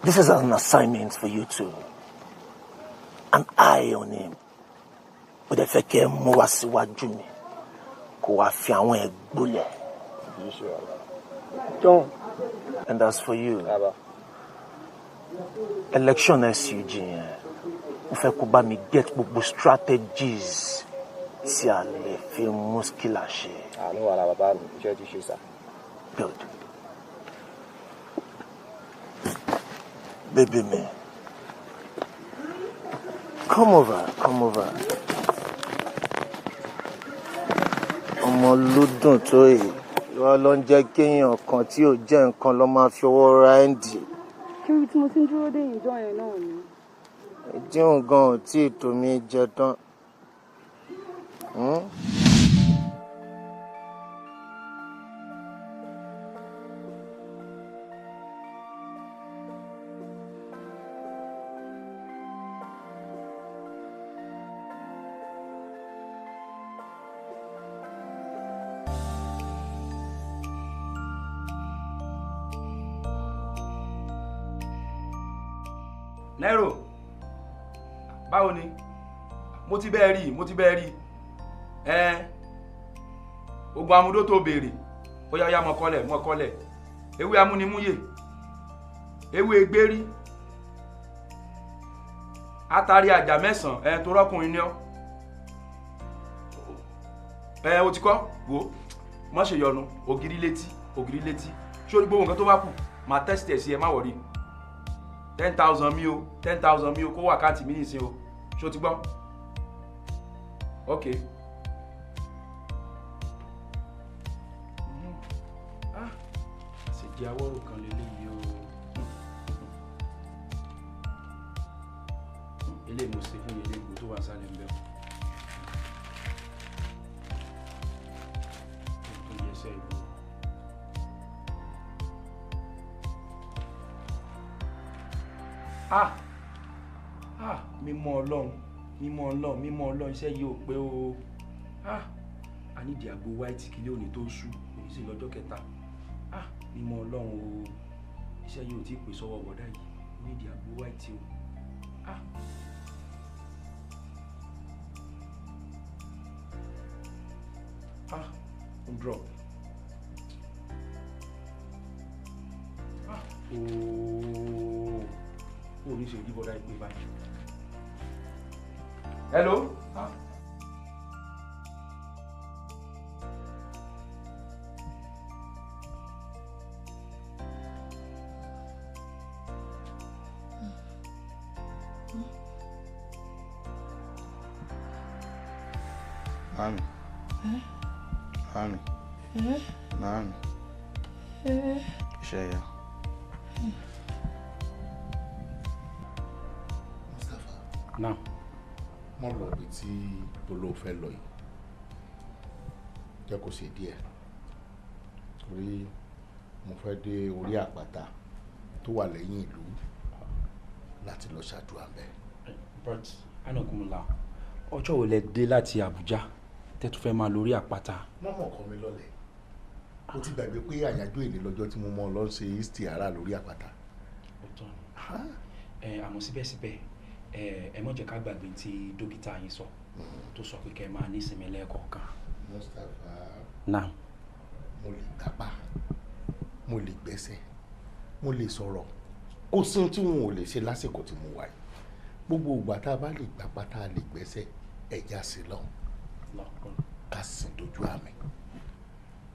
this is an assignment for you two. An eye on him. Ó dẹ̀ fẹ́ kẹ́ ẹ mú wá síwájú mi kó wá fi àwọn ẹ̀ gbólẹ̀. John. And as for you, election SUG yẹn, mo fẹ́ kó bá mi get gbogbo strategies tí a lè fi mú skila ṣe. Àánú wàhálà bàbá mi, iṣẹ́ ti ṣe sà. Good. Baby mi, come over, come over. Ọmọ ló dùn tó yìí, wọ́n lọ ń jẹ́ kéèyàn kan tí ò jẹ́ nǹkan lọ́ máa fi ọwọ́ ra ẹ́ǹdì. Kí ni tí mo ti ń dúró dé ìjọ yẹn náà ni? Ìdíhùn gan ò tí ì tó mi jẹ tán. Nairo, báwo ni? Mo ti bẹ́ẹ̀ rí, mo ti bẹ́ẹ̀ rí. Ogun amúdó tó béèrè, ó yá ó yá mọ kọ́lẹ̀, mọ kọ́lẹ̀. Ewé amúnimúyè, ewé gbérí, atari àjà mẹ́sàn-án, tó rọ́kùnrin ni ọ́. O ti kọ́, wò, má ṣe yọnu, ògiri létí, ògiri létí. Ṣé o rí gbogbo nǹkan tó bá kù? Màá tẹ́sítì ẹ̀ sí ẹ, má wọ̀rí. 10,000 mi o, 10,000 mi o, kó wà káàtì mi nìsín o. Ṣé o ti gbọ́? Ok. Ah, ṣèjì awọ́rò kan lélẹ́yìí o. Eléyìí mo ṣe fún yẹlé ìgbò tó wà sálẹ̀ ń bẹ̀ o. Tó yẹ ẹsẹ̀ ìgbò. Ah! Ah! Mímọ́ Ọlọ́run, mímọ́ Ọlọ́run, mímọ́ Ọlọ́run, iṣẹ́ yìí ò pé o. Ah! A nídìí àgbo white kílé òní tó ṣú, òní sì lọ́jọ́ kẹta. Ah! Mímọ́ Ọlọ́run o, iṣẹ́ yìí ò tí ì pè sọ́wọ́ bọ̀dá yìí, ó nídìí àgbo white o. Ah! Ah! Ó ń drop. Ah! Ooo! Ó ní ṣe ìdíbọ̀dá ìpè báyìí. Hello. Mami. Mami. Mami. Iṣẹ́ ya. Mustapha. Now. Mo lọ ibi tí Tolú fẹ́ lọ yìí. Jẹ́ kó ṣe díẹ̀. Torí mo fẹ́ dé orí àpáta tó wà lẹ́yìn ìlú láti lọ ṣàdúrà ńbẹ̀. But anagunla, ọjọ́ wo lẹ dé láti Àbújá tẹ́ tún fẹ́ máa lórí àpáta? Mọ́mọ́ kan mi lọ́lẹ̀. Mo ti gbàgbé pé àyájọ́ èlé lọ́jọ́ tí mo mọ́ lọ ṣe istiara lórí àpáta. Ọ̀tọ̀ ni. Àmọ́ síbẹ̀síbẹ̀ ẹ má jẹ́ ká gbàgbé tí dókítà yín sọ tó sọ pé kẹ́ ẹ máa nísinmi lẹ́ẹ̀kọ̀ọ̀kan. Mustapha. Naam. Mo lè gbápá, mo lè gbẹ́sẹ̀, mo lè sọ̀rọ̀. Kò sí ohun tí wọn ò lè ṣe lásìkò tí mo wà yìí. Gbogbo ìgbà tá a bá lè gbápá tá a lè gbẹ́sẹ̀ ẹja sí lọ́hùn ká sì dojú àmì.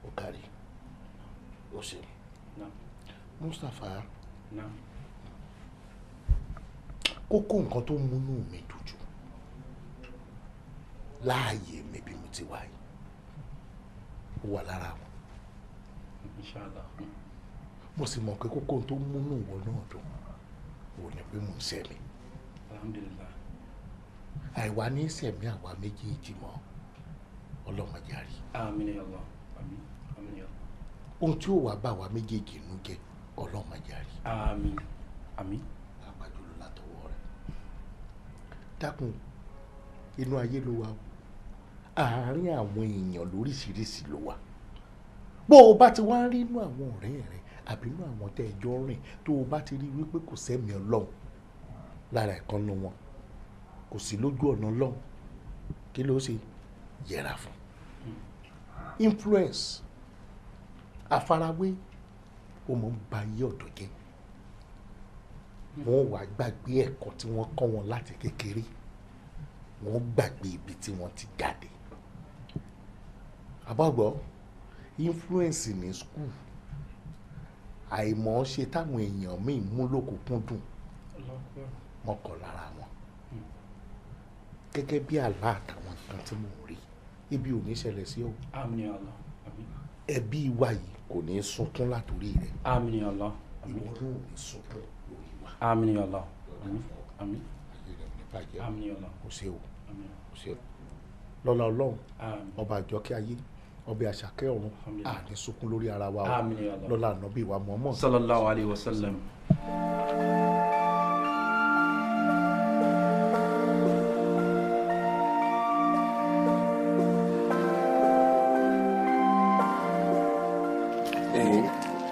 Ó kárí. Ó ṣe. Mustapha. Kókó nǹkan tó múnú mi dùn jù láàyè mi bí mo ti wà yìí ó wà lára wọn. Inshallah. Mo sì mọ̀ pé kókó tó múnú ìwọ náà dùn ò ní pé mò ń sẹ̀mí. Alhamdulillah. Àìwá ní sẹ̀mí àwa méjèèjì mọ́ ọlọ́mọdé àrí. Àmín ya Allah. Àmín. Àmín ya Allah. Ohun tí ó wàá bá wa méjèèjì nú jẹ́ ọlọ́mọdé àrí. Àmín. Àmín. Àpàjùlọ látọwọ́ rẹ̀. Dákun, inú ayé ló wà o. Àárín àwọn èèyàn lóríṣiríṣi ló wà. Bó o bá ti wá rí inú àwọn ọ̀rẹ́ rẹ àbí inú àwọn tẹ́ ẹ jọ rìn tó o bá ti rí wípé kò sẹ́mi Ọlọ́run lára ìkànnì wọn, kò sí lójú ọ̀nà Ọlọ́run, kí ló ṣe? Yẹra fún. Influence, àfarawé, ó mọ̀ ń ba ayé ọ̀dọ́ jẹ́. Wọ́n wàá gbàgbé ẹ̀kọ́ tí wọ́n kọ́ wọn láti kékeré, wọ́n gbàgbé ibi tí wọ́n ti jáde. Àbọ̀gbọ́, influence ní school, àìmọ̀ ṣe táwọn èèyàn míì mú lókùnkúndùn wọ́n kọ̀ lára wọn. Gẹ́gẹ́ bí àlá àtàwọn nǹkan tí mò ń rí, ibi ò ní ṣẹlẹ̀ sí ọ. Àmín ya Allah. Àmín. Ẹbí wa yìí kò ní sunkún látòrí rẹ. Àmín ya Allah. Ìwọ náà ò ní sunkún lórí wa. Àmín ya Allah. Àmín. Àmín. Ayé rẹ ò ní bàjẹ́. Àmín ya Allah. Kò ṣe o. Kò ṣe o. Lọ́lá Ọlọ́run, ọba àjọkẹ́ ayé, ọba àṣàkẹ́ ọ̀run, àní sunkún lórí ara wa o. Àmín ya Allah. Lọ́lá ànábì wa Muhammad. Sallallahu alayhi wa sallam.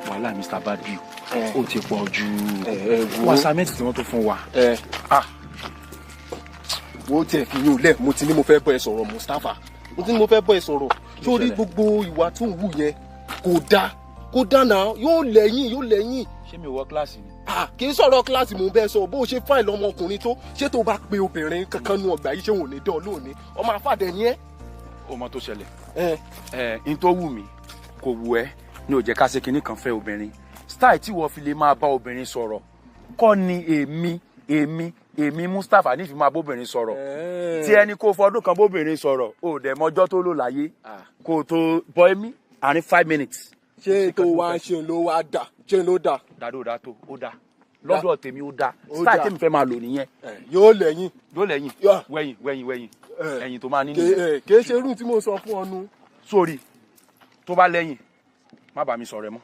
Wàhálà Mr. Badru ó ti pọ̀ jù wàsámẹ́ǹtì tí wọ́n tó fún wa. Wo tiẹ̀ fi yín lẹ̀, mo ti ní mo fẹ́ bọ́ ẹ sọ̀rọ̀ Mustapha, mo ti ní mo fẹ́ bọ́ ẹ sọ̀rọ̀ sórí gbogbo ìwà tó ń wù yẹn kò dáa, kò dáa náà, yóò lẹ́yìn, yóò lẹ́yìn. Ṣé mi ò wọ kíláàsì ni? Kì í sọ̀rọ̀ kíláàsì mò ń bẹ́ sọ, bó o ṣe fáìlì ọmọkùnrin tó ṣé tó bá pe obìnrin kankan nu ọgbà yìí ṣé òun ò ní dán lónìí, ọmọ àfàdé ni ẹ. O mọ tó ṣẹlẹ̀, ẹ n tó wù mí kò wù ẹ́ ni ò jẹ́ ká ṣe kinní kan fẹ́ obìnrin. Style tí wọ́n fi lè máa bá obìnrin sọ̀rọ̀ kọ́ ni èmi Mustapha ní fi máa bóbìnrin sọ̀rọ̀. Tí ẹni kó fọdún kan bóbìnrin sọ̀rọ̀ ò dẹ̀ mọjọ́ tó lò láyé kó tó bọ́ èmi àárín 5 minutes. Ṣé tó wá ṣe ló wá dà, ṣe ló dà? Dàdó dà tó, ó dà lọ́dọ̀ tèmi, ó dà. Style tèmi fẹ́ máa lò nìyẹn. Yóò lẹ́yìn. Yóò lẹ́yìn. Wẹ̀yìn wẹ̀yìn wẹ̀yìn ẹ̀yìn tó máa ní nìyẹn. Kì í ṣe irú tí mo sọ fún ọ nu. Sórí tó bá lẹ́yìn má bá mi sọ̀rọ̀ ẹ mọ́.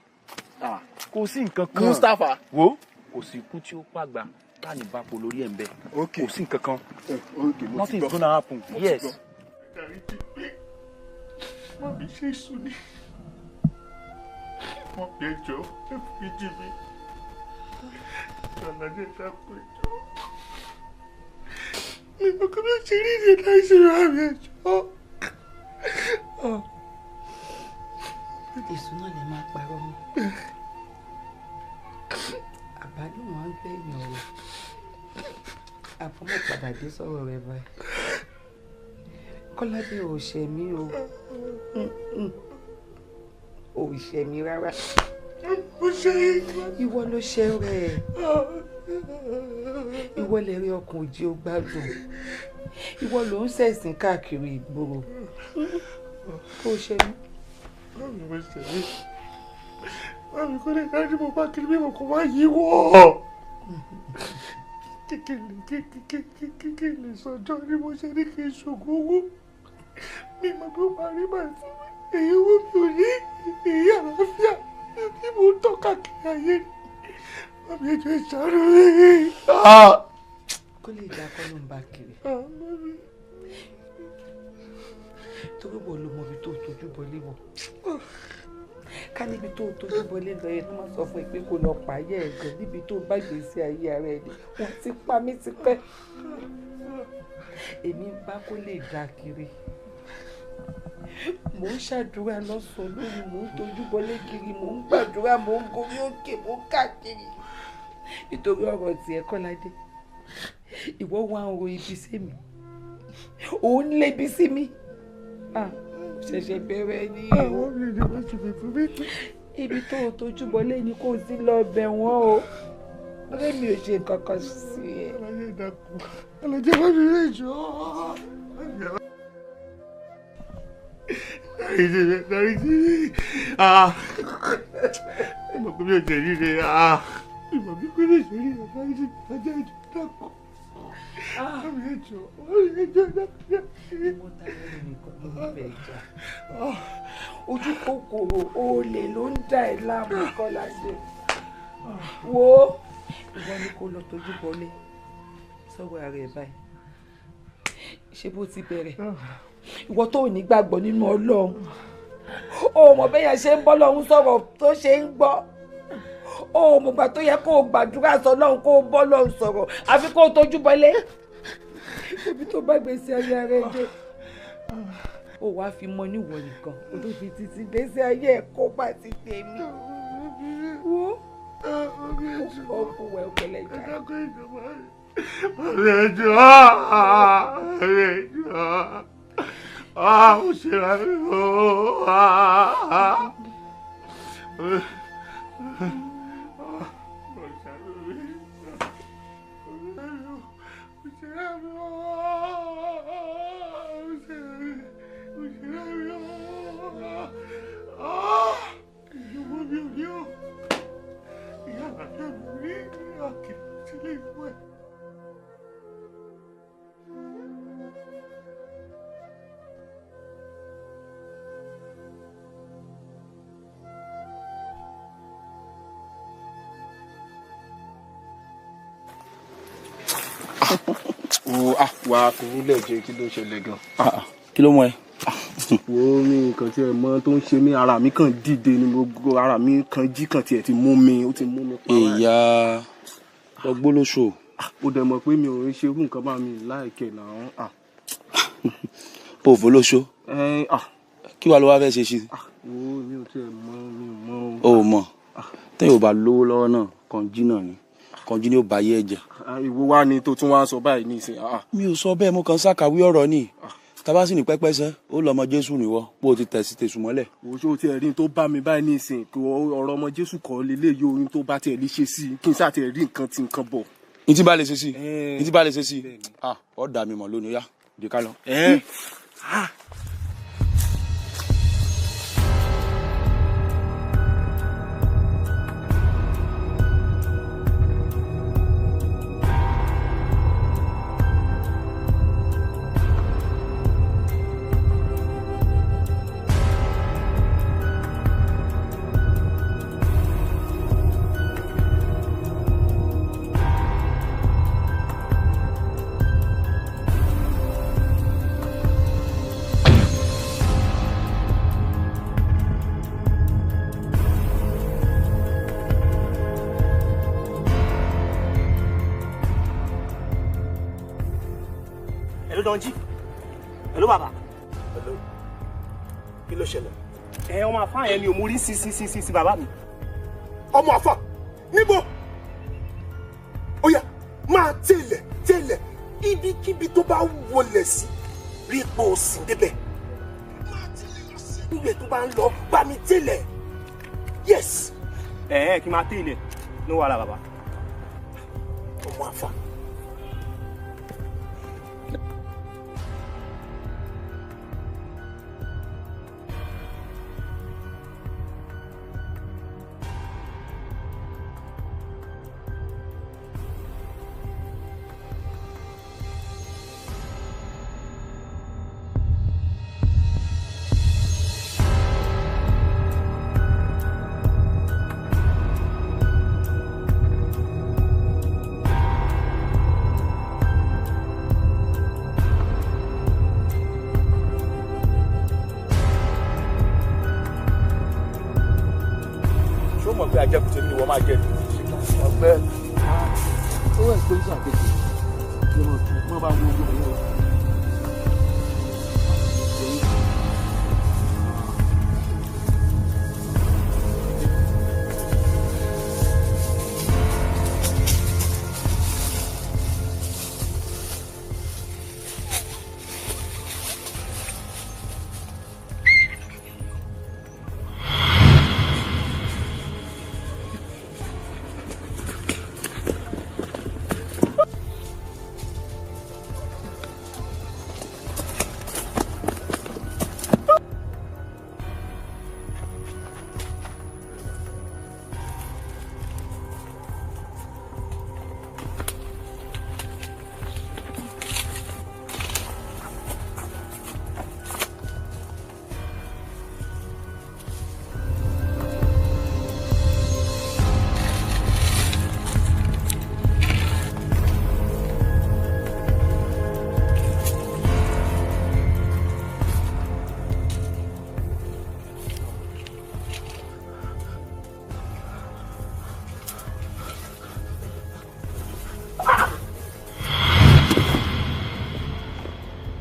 Kò sí nǹkan kan. Mustapha. Wo kò sí ikú tí ó pàgbà táni bá po lórí ẹ̀ ń bẹ̀. Kò sí nǹkan kan. Nothing is gonna happen. Yes. Mo bí ṣe sùn ni. Mo bí ẹjọ́ ẹ fi jì mí. Ṣàlàyé dákun ẹjọ́. Mi ò kọ́ bí ó ṣe rí ìdí láìsí ra mi ẹjọ́. Èso náà lè máa parọ́ mọ́. Àbálòmọ́ á gbẹ̀yìn ọ̀rọ̀. Àfọmọ́ padà dé sọ̀rọ̀ rẹ báyìí. Kọ́ládé ò ṣẹ̀ mí o, ò ṣẹ̀ mí rárá. Ìwọ ló ṣe rẹ̀, ìwọ lè rí ọkàn òjì ó gbádùn, ìwọ ló ń ṣẹ̀sìn káàkiri ìgboro. Kó o ṣe mí. Mami mo ṣe mí. Mami kò lè dájú mo bá kiri bí mo kò wá yí wọ̀. Kékeré sọjọ́ ni mo ṣe ní kí n ṣògùn owó. Mi mọ̀ bí ó máa rí màá fún mi. Èyí owó mi ò ní èyí àlàáfíà tí mo ń tọ́ka kiri ayé ni. Mami ẹjọ́ ìṣàánú mi. Kó lè dá kọ́ ló ń bá kiri. Torí wo ló mọ ibi tó tójú bọlé wọ? Ká níbi tó tójú bọlé lọ yẹn tó máa sọ fún ẹ pé kó lọ pààyẹ ẹ gan níbi tó bá gbèsè ayé ara ẹ ni wọ́n ti pa mí tipẹ́. Èmi ń bá kó lè dá kiri. Mò ń ṣàdúrà lọ́sàn-án lóru, mò ń tójú bọlé kiri, mò ń gbàdúrà, mò ń gorí òkè, mò ń káàkiri. Nítorí ọ̀rọ̀ tiẹ̀ Kọ́ládé, ìwọ wá ń ro ibi sí mi, òun ń lébi sí mi. Ṣẹ̀ṣẹ̀ bẹ̀rẹ̀ ni o. Ibi tó o tójú bọlé ni kò sí lọ bẹ̀ wọ́n o. Ọ̀rẹ́ mi ò ṣe nǹkan kan sí ẹ. Alájẹ bá mi rí ìjọ. Dáríjì mi. Mo kò mi ò jẹ ríre. Ìmọ̀ mi kò lè ṣe ríre. Dáríjì mi, ajá ìjọ dákun. Ojú kòkòrò olè ló ń dà ẹ́ láàmú Kọ́ládé. Wo ìwọ ni kó lọ tójú bọlé sọ́wọ́ ara ẹ̀ báyìí. Ṣé bó ti bẹ̀rẹ̀? Ìwọ tó ò ní gbàgbọ́ nínú Ọlọ́run, o mọ̀ bẹ́yẹn ṣe ń bọ́ lọ́hún sọ̀rọ̀ tó ṣe ń gbọ́. O mọ̀ gbà tó yẹ kó o gbàdúrà sọ́lọ́hún kó o bọ́ lọ́hún sọ̀rọ̀ àfi kó o tójú bọlé. Ibi tó bá gbèsè ayé ara ẹ dé, o wàá fi mọ níwọ̀ nìkan, o tó fi títí gbèsè ayé ẹ kó bá ti tèmi. Wo ó kú wẹ ọpẹlẹ jà. Mami ẹjọ́, mami ẹjọ́, ó ṣe ra mi o. Wà á fi nílẹ̀ jẹ́ kí ló ṣẹlẹ̀ gan. Kí ló mú ẹ? Wo mi nǹkan tí ẹ mọ tó ń ṣe mí, ara mi kàn dìde ni, gbogbo ara mi kan jí kan tiẹ̀ ti mú mi, ó ti mú mi pa. Ìyá ọgbólóṣò. Ó dẹ̀ mọ̀ pé mi ò ń ṣe irú nǹkan bá mi láìkẹ̀ náà. Òfò lóṣó. Kí wàá ló wá fẹ́ ṣe sí? Wo mi ò tiẹ̀ mọ̀, mi ò mọ̀ o. O mọ̀, téèyàn ò bá lówó lọ́wọ́ náà, kànjí náà ni. Kànjí ni ó bá yé ẹ̀jẹ̀. Ìwọ wá ni tó tún wá sọ báyìí nísìnyí. Mi ò sọ bẹ́ẹ̀, mo kàn ṣàkàwé ọ̀rọ̀ ni. Tábà sì ní pẹ́pẹ́sẹ́, ó lọ́mọ Jésù níwọ, bó o ti tẹ̀ sí tẹ̀sùn mọ́lẹ̀. Òṣò tí ẹ rí tó bá mi báyìí nísìnyí, kí ọ̀rọ̀ ọmọ Jésù kọ́ lélẹ̀ yóò orin tó bá tiẹ̀ lè ṣe sí i, kí n sáà tiẹ̀ rí nǹkan tí nǹkan bọ̀. Ní tí bá lè ṣe sí i, ní tí bá lè ṣe sí i, ọ̀ dà mí mọ̀ lónìí, yá, di ká lọ. Dọ́njí. Hello bàbá. Hello. Kí ló ṣẹlẹ̀? Ẹ ọmọ àfáà yẹn ni òun rí sí bàbá mi. Ọmọ àfáà níbo? Ó yá máa tẹ̀lẹ̀ tẹ̀lẹ̀ ibikíbi tó bá wọlé sí Rí ipò òsì débẹ̀. Nígbà tó bá ń lọ, bá mi tẹ̀lẹ̀. Yes. Ẹ kí n máa tẹ̀lé ní wàhálà bàbá. Ọmọ àfà. Mọ̀ pé ajẹ́kùtì mi ni wọ́n máa jẹ. Ọgbẹ́ ó wẹ̀ pé sàkéèké ló mọ̀ tó mọ̀ bá wọ́n gbọ́ yẹn.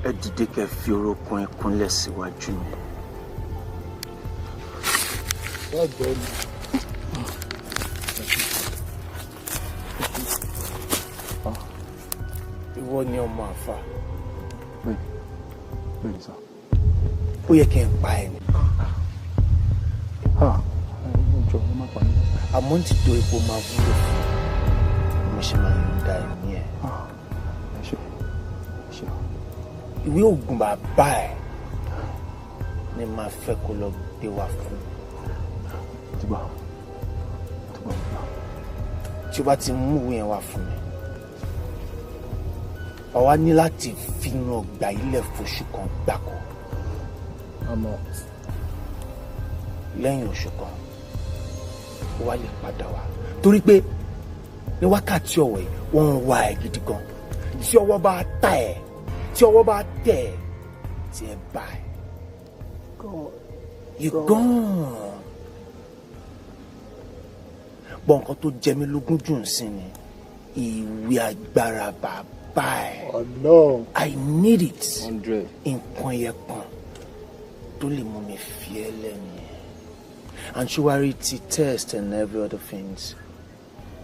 Ẹ dìde kẹ́ fi orókún ẹ kúnlẹ̀ síwájú mi. Ìwọ ni ọmọ àfà. Bẹ́ẹ̀ni sá. Ó yẹ kí n pa ẹ ni. Jọ̀ọ́ ẹ má pa mí. Àmọ́ ní tìtorí pé ó máa wúlò fún mi, mo ṣe máa yọ̀ǹda ẹ̀mí ẹ̀. Ìwé ògùn bàbá ẹ̀ ni màá fẹ́ kó lọ gbé wá fún mi. Tí o bá ti mú ìwé yẹn wá fún mi, wà wá ní láti finú ọgbà ilẹ̀ fóṣù kan gbáko. Àmọ́ lẹ́yìn oṣù kan, ó wá lè padà wá torí pé ní wákàtí ọ̀wọ̀ yìí wọ́n ń wá ẹ gidi gan. Tí ọwọ́ bá ta ẹ̀, tí ọwọ́ bá tẹ̀ ẹ́, tí ẹ bá ẹ. You gone. Bọ̀ nǹkan tó jẹ mí lógún jù ń sìn ni ìwé agbára bàbá ẹ̀. I need it. Nǹkan yẹn kan tó lè mú mi fi ẹ́ lẹ́nu yẹn. And ṣùwárí ti test and every other things.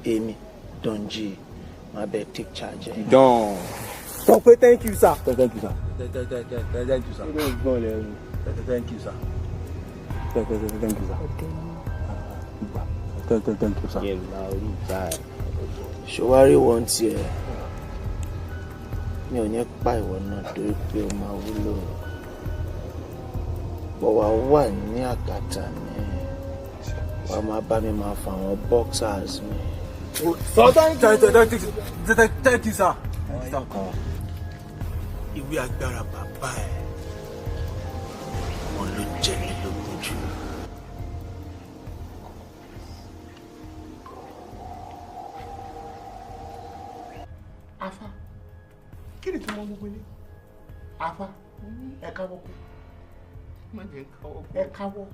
Èmi, Donji, máa bẹ take charge ẹ. Don. Sọ pé thank you sir. Thank you sir. Thank you sir. Thank you sir. Thank you sir. Thank you sir. Ṣùwárí wọn tiẹ̀, mi ò ní pa ìwọ náà torí pé o máa wúlò. Bọ̀ wá wà ní àkàtà mi, wà á máa bá mi máa fa àwọn boxers mi. Thank you sir. Ìwé agbára bàbá ẹ̀ wọn ló jẹ mí lógún jù. Afa, kí ni tí mo gbogbo ilé? Afa, ẹ káwọ́ kú. Ẹ káwọ́.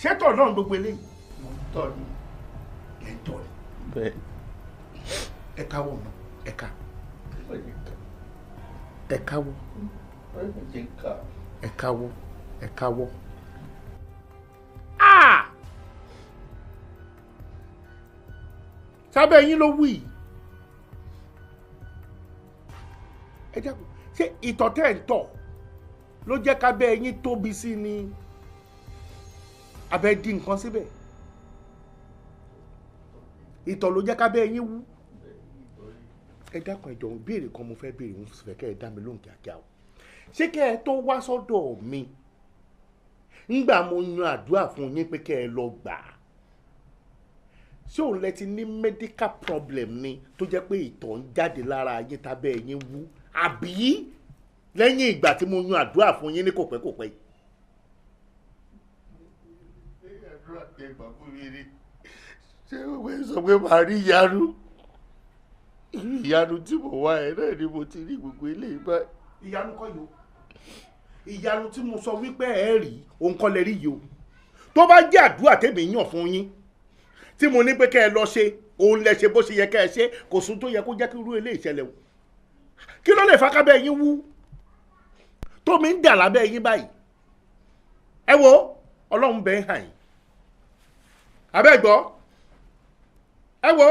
Ṣé tọ̀ náà gbogbo eléyìí? Mo ń tọ̀ ni. Ẹ ń tọ̀ ni. Bẹ́ẹ̀. Ẹ káwọ́ náà, ẹ ká. Ẹ káwọ́. Ẹ káwọ́. Ẹ káwọ́. Sábẹ́ yín ló wí. Ẹ Ẹ dákun, ṣé ìtọ̀ tẹ́ ń tọ̀ ló jẹ́ kábẹ́ yín tóbi sí ni abẹ́ dín nǹkan síbẹ̀? Ìtọ̀ ló jẹ́ kábẹ́ yín wú. Ẹ dákun, ẹ jọ̀ọ́, béèrè kan mo fẹ́ béèrè, mo sì fẹ́ kẹ́ ẹ dá mi lóhùn kíákíá o. Ṣé kẹ́ ẹ tó wá sọ́dọ̀ mi ńgbà mo yan àdúrà fún yín pé kẹ́ ẹ lọ gbà á, ṣé òun lẹ ti ní medical problem ni tó jẹ́ pé ìtọ̀ ń jáde lára yín tábẹ́ yín wú, àbí lẹ́yìn ìgbà tí mo yan àdúrà fún yín ní kòpẹ́kòpẹ́ yìí? Àdúrà tẹ gbà fún mi ni, ṣé òwe sọ pé màá rí ìyanu? Ìyanu tí mo wá ẹ náà ni mo ti rí gbogbo eléyìí báyìí. Ìyanu kọ́ yìí o. Ìyanu tí mo sọ wípé ẹ rí òun kọ́ lẹ rí yìí o. Tó bá jẹ́ àdúrà tèmi yàn fún yín tí mo ní pé kẹ́ ẹ lọ ṣe, òun lẹ ṣe bó ṣe yẹ kẹ́ ẹ ṣe, kò sún tó yẹ kó jẹ́ kí irú eléyìí ṣẹlẹ̀ o. Kí ló lè fa kábẹ́ yín wú tómi ń dà lábẹ́ yín báyìí? Ẹ wo, Ọlọ́run bẹ́ẹ̀ hàn yín. Abẹ́ gbọ́, ẹ wo,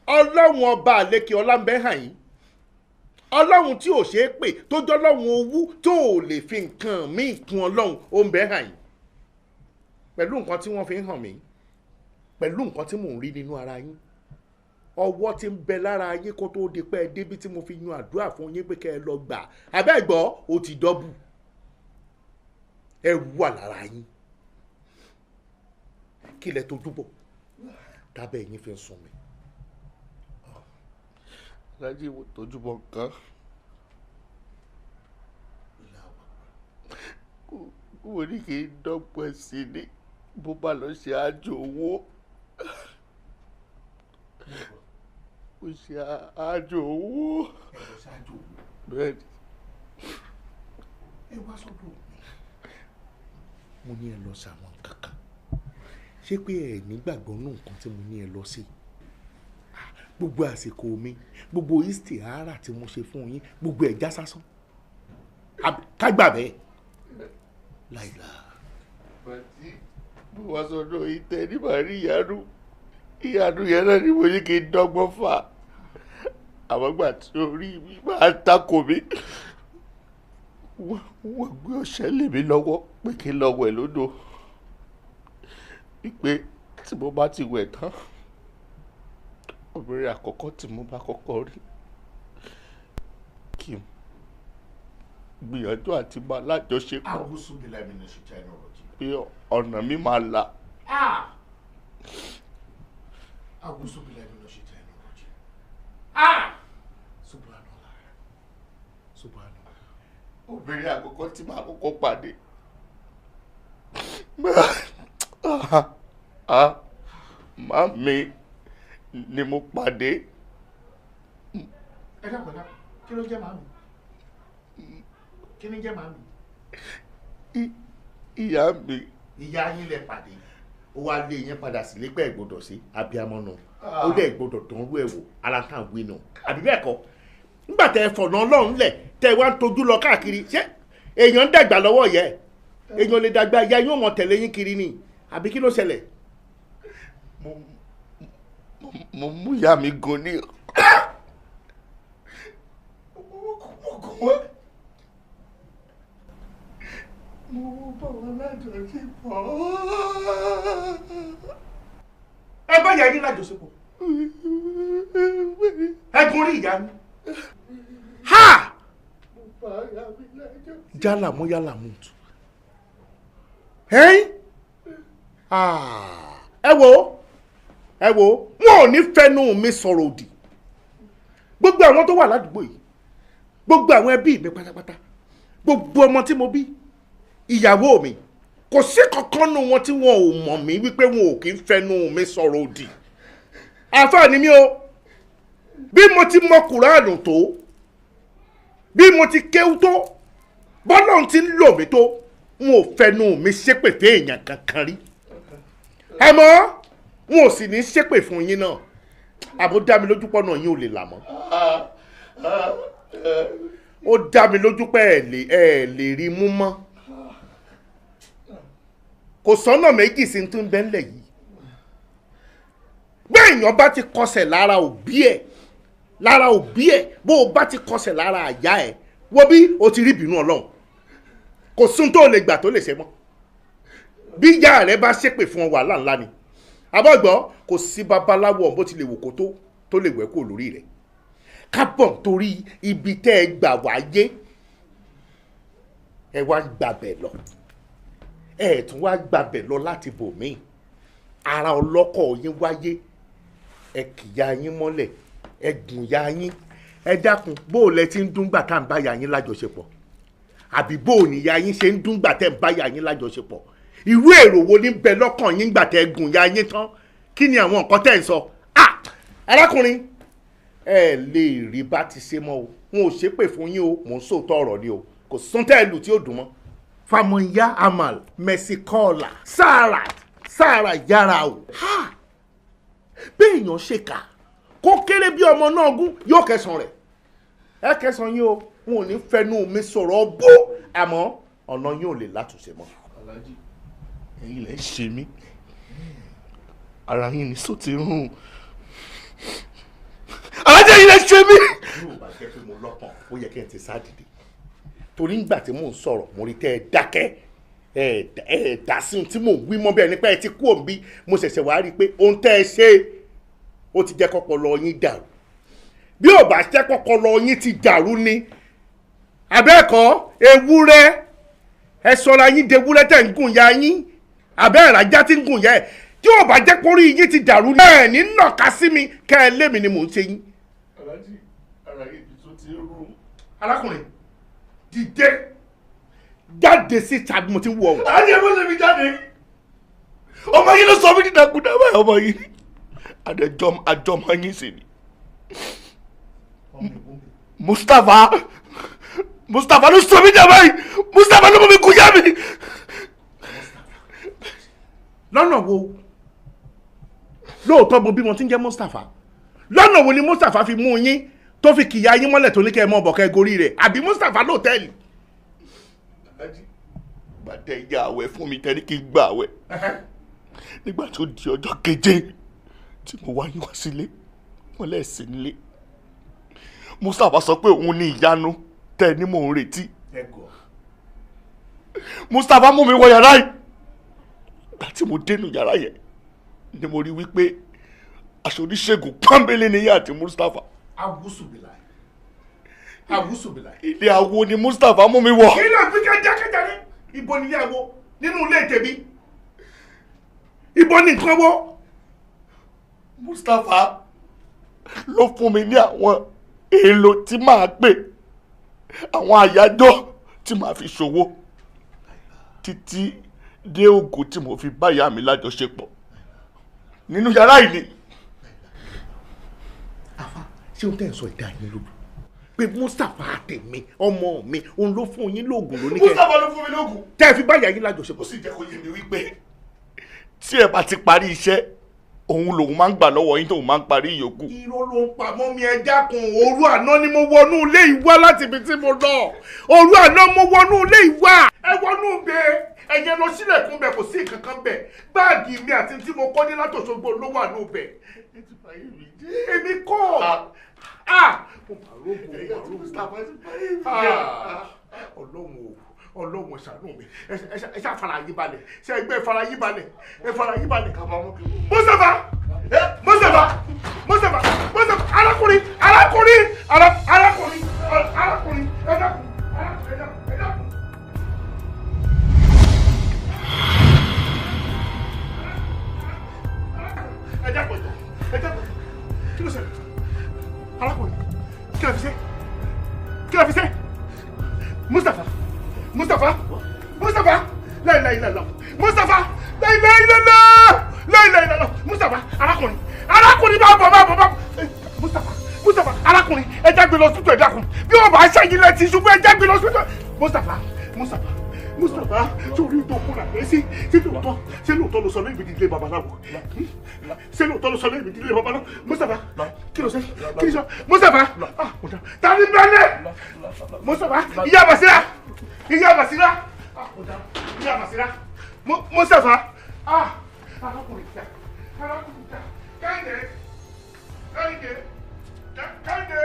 Ọlọ́run ọba àlekè ọlá ń bẹ́ẹ̀ hàn yín. Ọlọ́run tí ò ṣeé pè, tó jọ́ Ọlọ́run owú tó ò lè fi nǹkan míì kún Ọlọ́run, ó ń bẹ́ẹ̀ hàn yín. Pẹ̀lú nǹkan tí wọ́n fi ń hàn mí, pẹ̀lú nǹkan tí mò ń rí nínú ara yín, ọwọ́ tí ń bẹ lára yín kó tó di pé ẹ débi tí mo fi yan àdúrà fún yín pé kẹ́ ẹ lọ gbà, abẹ́ gbọ́, ó ti dọ́bù. Ẹrù wà lára yín. Kí lẹ tójú bọ̀ tábẹ́ yín fi ń sun mi? Aláàjì, mo tójú bọ̀ nǹkan. Mo ní kí n dọ́gbọ́n sí ni bó bá lọ ṣe àjò owó. Mo ṣe àjò owó. Bẹ́ẹ̀ ni. Ẹ wá sọ́dọ̀ mi. Mo ní ẹ lọ ṣàwọn kankan. Ṣé pé ẹ nígbàgbọ́ nù nǹkan tí mo ní ẹ lọ sí? Gbogbo àsìkò mi, gbogbo istihara tí mo ṣe fún yín, gbogbo ẹ̀ já sásán. Ká gbà bẹ́ẹ̀. Láìla. Bàtí mo wá sọ́dọ̀ yìí tẹ́ ní màá rí ìyanu. Ìyanu yẹn náà ni mo ní kí n dọ́gbọ́n fà. Àmọ́ gbà tí orí mi máa ń takò mí, wọ́n gbé ọṣẹ lé mi lọ́wọ́ pé kí n lọ wẹ̀ lódò. Wípé tí mo bá ti wẹ̀ tán, obìnrin àkọ́kọ́ tí mo bá kọ́kọ́ rí, kí n gbìyànjú àti máa lájọṣepọ̀, pé ọ̀nà mi máa là. Obìnrin àkọ́kọ́ tí màá kọ́kọ́ pàdé, màmí ni mo pàdé. Ẹ dákun, ẹ dákun, kí ló jẹ́ màmí? Kí ni jẹ́ màmí? Ìyá mi. Ìyá yín lẹ pàdé, ó wá lé yín padà sílé pé ẹ gbọ́dọ̀ sí abiyamọ nù, ó dẹ̀ gbọ́dọ̀ dánrú ẹ̀ wò, ara tá à ń wí nù, àbí bẹ́ẹ̀ kọ́? Nígbà tẹ ẹ fọ̀nà Ọlọ́run lẹ̀, tẹ wá ń tojú lọ káàkiri, ṣé èèyàn ń dàgbà lọ́wọ́ yẹ? Èèyàn lè dàgbà, ìyá yóò mọ̀ tẹ̀lé yín kiri ni, àbí kí ló ṣẹlẹ̀? Mo mú ìyá mi gan ní. Mo bá wọn lájọṣepọ̀. Ẹ bá ìyá yín lájọṣepọ̀. Ẹ gun orí ìyá mi. Ha! Jálà mú yálà mú tù. Ẹ wo, ẹ wo, wọn ò ní fẹnu mi sọ̀rọ̀ òdì. Gbogbo àwọn tó wà ládùúgbò yìí, gbogbo àwọn ẹbí mi pátápátá, gbogbo ọmọ tí mo bí, ìyàwó mi, kò sí kankan nù wọn tí wọn ò mọ̀ mí wípé wọn ò kí ń fẹnu mi sọ̀rọ̀ òdì. Àfáà ni mí o. Bí mo ti mọ Kùránù tó, bí mo ti kéwú tó, bọ́lọ́run ti ń lò mí tó, n ò fẹnu mi ṣépè fún èèyàn kankan rí. Àmọ́ n ò sì ní ṣépè fún yín náà. Àmọ́ dá mi lójú pọ́nà yín ò lè là mọ́. Ó dá mi lójú pé ẹ lè rí mú mọ́. Kò sọ́nà méjì sí tó ń bẹ ńlẹ̀ yìí. Bí èèyàn bá ti kọsẹ̀ lára òbí ẹ̀, lára òbí ẹ̀, bó o bá ti kọsẹ̀ lára àyà ẹ̀, Wo bí o ti rí ìbínú Ọlọ́run, kò sún tó lè gbà tó lè ṣe mọ́. Bí ìyá rẹ bá ṣépè fún ọ, wàhálà ńlá ni. Àbọ̀gbọ́, kò sí babaláwo bó ti lè wò kó tó lè wẹ̀ kó lórí rẹ̀. Kábọ̀ torí ibi tẹ́ ẹ gbà wáyé, ẹ wá gbàbẹ̀ lọ, ẹ tún wá gbàbẹ̀ lọ láti bòmíì. Ara ọlọ́kọ̀ yín wáyé, ẹ kìyà yín mọ́lẹ̀, ẹ gùn ya yín. Ẹ dákun, bó o lẹ ti ń dún gbà tá à ń bá ya yín lájọṣepọ̀, àbí bó o níyà yín ṣe ń dún gbà tẹ́ ń bá ya yín lájọṣepọ̀? Irú èrò wo ní bẹ lọ́kàn yín gbà tẹ́ gùn ya yín tán? Kí ni àwọn nǹkan tẹ́ ń sọ? Ah, arákùnrin, ẹ lè rí bá ti ṣe mọ́ o. N ò ṣépè fún yín o, mò ń sòótọ́ ọ̀rọ̀ ni o. Kò sún tẹ́ ẹ lù tí ó dùn mọ́. Famoya Amal Mercy Kola Sara Sara yára o. Ha! Béèyàn ṣèkà kó kéré bí ọmọ náà gún, yóò kẹsàn rẹ̀. Ẹ kẹsàn yín o, n ò ní fẹnu mi sọ̀rọ̀ bó, àmọ́ ọ̀nà yín ò lè látúnṣe mọ́. Alhaji, ẹ̀yin lẹ ń ṣe mí, ara yín ni sọ ti rún. Alhaji, ẹ̀yin lẹ ń ṣe mí. Yóò bá jẹ́ pé mo lọ́kàn, ó yẹ kí n ti sá dìde, torí ńgbà tí mò ń sọ̀rọ̀ mo rí tẹ́ ẹ dákẹ́, ẹ dá sí ohun tí mò ń wí mọ́, bẹ́ẹ̀ nípa ẹ ti kú òǹbí. Mo ṣẹ̀ṣẹ̀ wá rí i pé ohun tẹ́ ẹ ṣe ó ti jẹ́ kọ́pọlọ yín dàrú. Bí ò bá jẹ́ kọ́pọlọ yín ti dàrú ni abẹ́ẹ̀kọ́, ewúrẹ́ ẹ sọra yín dewúrẹ́ tẹ̀ ń gùn ya yín, abẹ́ ìrajà tí ń gùn ya ẹ̀. Tí ò bá jẹ́ kórí yín ti dàrú ni ẹ̀ ní nàka sí mi kẹ́ ẹ lémi ni mò ń ṣe yín. Alhaji, ara yín tó ti rún. Arákùnrin, dìde jáde síta bí mo ti ń wọ ọ̀hún. Alhaji, ẹ bọ́ lèmi jáde. Ọmọ yín ló sọ mí dídàkudà báyìí, ọmọ yín àjọmọ yín sì ni. Mustapha ló sọ mí dà báyìí. Mustapha ló mú mi kú yá mi. Lọ́nà wo? Lóòótọ́ mo bímọ tí ń jẹ́ Mustapha. Lọ́nà wo ni Mustapha fi mú yín tó fi kìyà yín mọ́lẹ̀ tó ní kẹ́ ẹ mọ́ ọ̀bọ̀ kẹ́ ẹ gorí rẹ̀? Àbí Mustapha lóòtẹ́ẹ̀lì? Alhaji, bàtẹ ìyá àwẹ̀ fún mi tẹ́ ní kí n gbà àwẹ̀. Nígbà tó di ọjọ́ keje tí mo wá yín wá sílé, wọ́n lẹ́sìn nílé. Mustapha sọ pé òun ní ìyanu tẹ́ ní mò ń retí. Mustapha mú mi wọ yàrá yìí. Ìgbà tí mo dénú yàrá yẹn ni mo rí wípé aṣọ oníṣègùn pọ́nbélé ni yín àti Mustapha. Awúsùbìlà, awúsùbìlà. Ilé awo ni Mustapha mú mi wọ. Kí ló fi ká jákèjádé? Ibo ni ilé awo nínú ilé tèmi? Ibo ni nǹkan wọ? Mustapha ló fún mi ní àwọn èlò tí màá pè, àwọn àyájọ́ tí màá fi ṣòwò, títí dé ògùn tí mo fi bá ìyá mi lájọṣepọ̀ nínú yàrá yìí ni. Àfa, ṣé o tẹ́ ń sọ ìdá yín lójú pé Mustapha tèmi ọmọ mi òun ló fún yín lóògùn lóníkẹ́? Mustapha ló fún mi lóògùn tẹ́ ẹ fi bá ìyá yín lájọṣepọ̀. Ó sì jẹ́ kó yé mi wípé tí ẹ bá ti parí iṣẹ́, òun lòun máa ń gbà lọ́wọ́ yín tóun máa ń parí ìyókù. Irọ́ ló ń pa mọ́ mi, ẹ dákun. Òru àná ni mo wọnú ilé ìwá láti ibi tí mo lọ. Òru àná mo wọnú ilé ìwá. Ẹ wọnú bẹ, ẹyẹ lọ sílẹ̀kùn bẹ, kò sí nǹkan kan bẹ. Báàgì mi àti tí mo kọ́ ní látòṣogbo ló wà ní bẹ. Èmi kọ́. Mo mà rógo, mo mà rógo. Ọlọ́run o, Ọlọ́run ṣàánú mi. Ẹ ṣá fara yín balẹ̀. Ṣé ẹgbẹ́ fara yín balẹ̀? Ẹ fara yín balẹ̀. Mustapha! Mustapha! Mustapha! Mustapha! Arákùnrin! Arákùnrin! Arákùnrin! Arákùnrin! Ẹ dákun! Ẹ dákun! Ẹ dákun! Ẹ dákun! Kí ló ṣẹlẹ̀? Arákùnrin! Kí ló fi ṣe? Kí ló fi ṣe? Mustapha! Mustapha! Mustapha! La ilaha illallah! Mustapha! La ilaha illallah! La ilaha illallah! Mustapha! Arákùnrin! Arákùnrin bá bọ̀ bá bọ̀ bá bọ̀! Mustapha! Mustapha! Arákùnrin! Ẹ jágbe lọ sítò, ẹ dákun! Bí wọ́n bá ṣẹ́yìn lẹ́tí ṣubú, ẹ jágbe lọ sítò! Mustapha! Mustapha! Mustapha! Sórí tó kúrò àgbẹ̀ sí? Ṣé lóòótọ́? Ṣé lóòótọ́ ló sọ lóyún ìdílé babaláwo? Ṣé lóòótọ́ ló sọ lóyún ìdílé babaláwo? Mustapha! Kí ló ṣe? Kí ló ṣe? Mustapha! Ta ni bẹ́lẹ̀? Mustapha! Ìyá Basira! Ìyá Basira! Ìyá Basira! Mustapha! Arákùnrin ta! Arákùnrin ta! Kẹ́hìndé! Kẹ́hìndé! Kẹ́hìndé!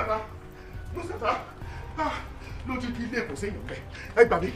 Mustapha, Mustapha, ah, lójú kí ilé kò séèyàn bẹ́ẹ̀. Ẹ gbà mí,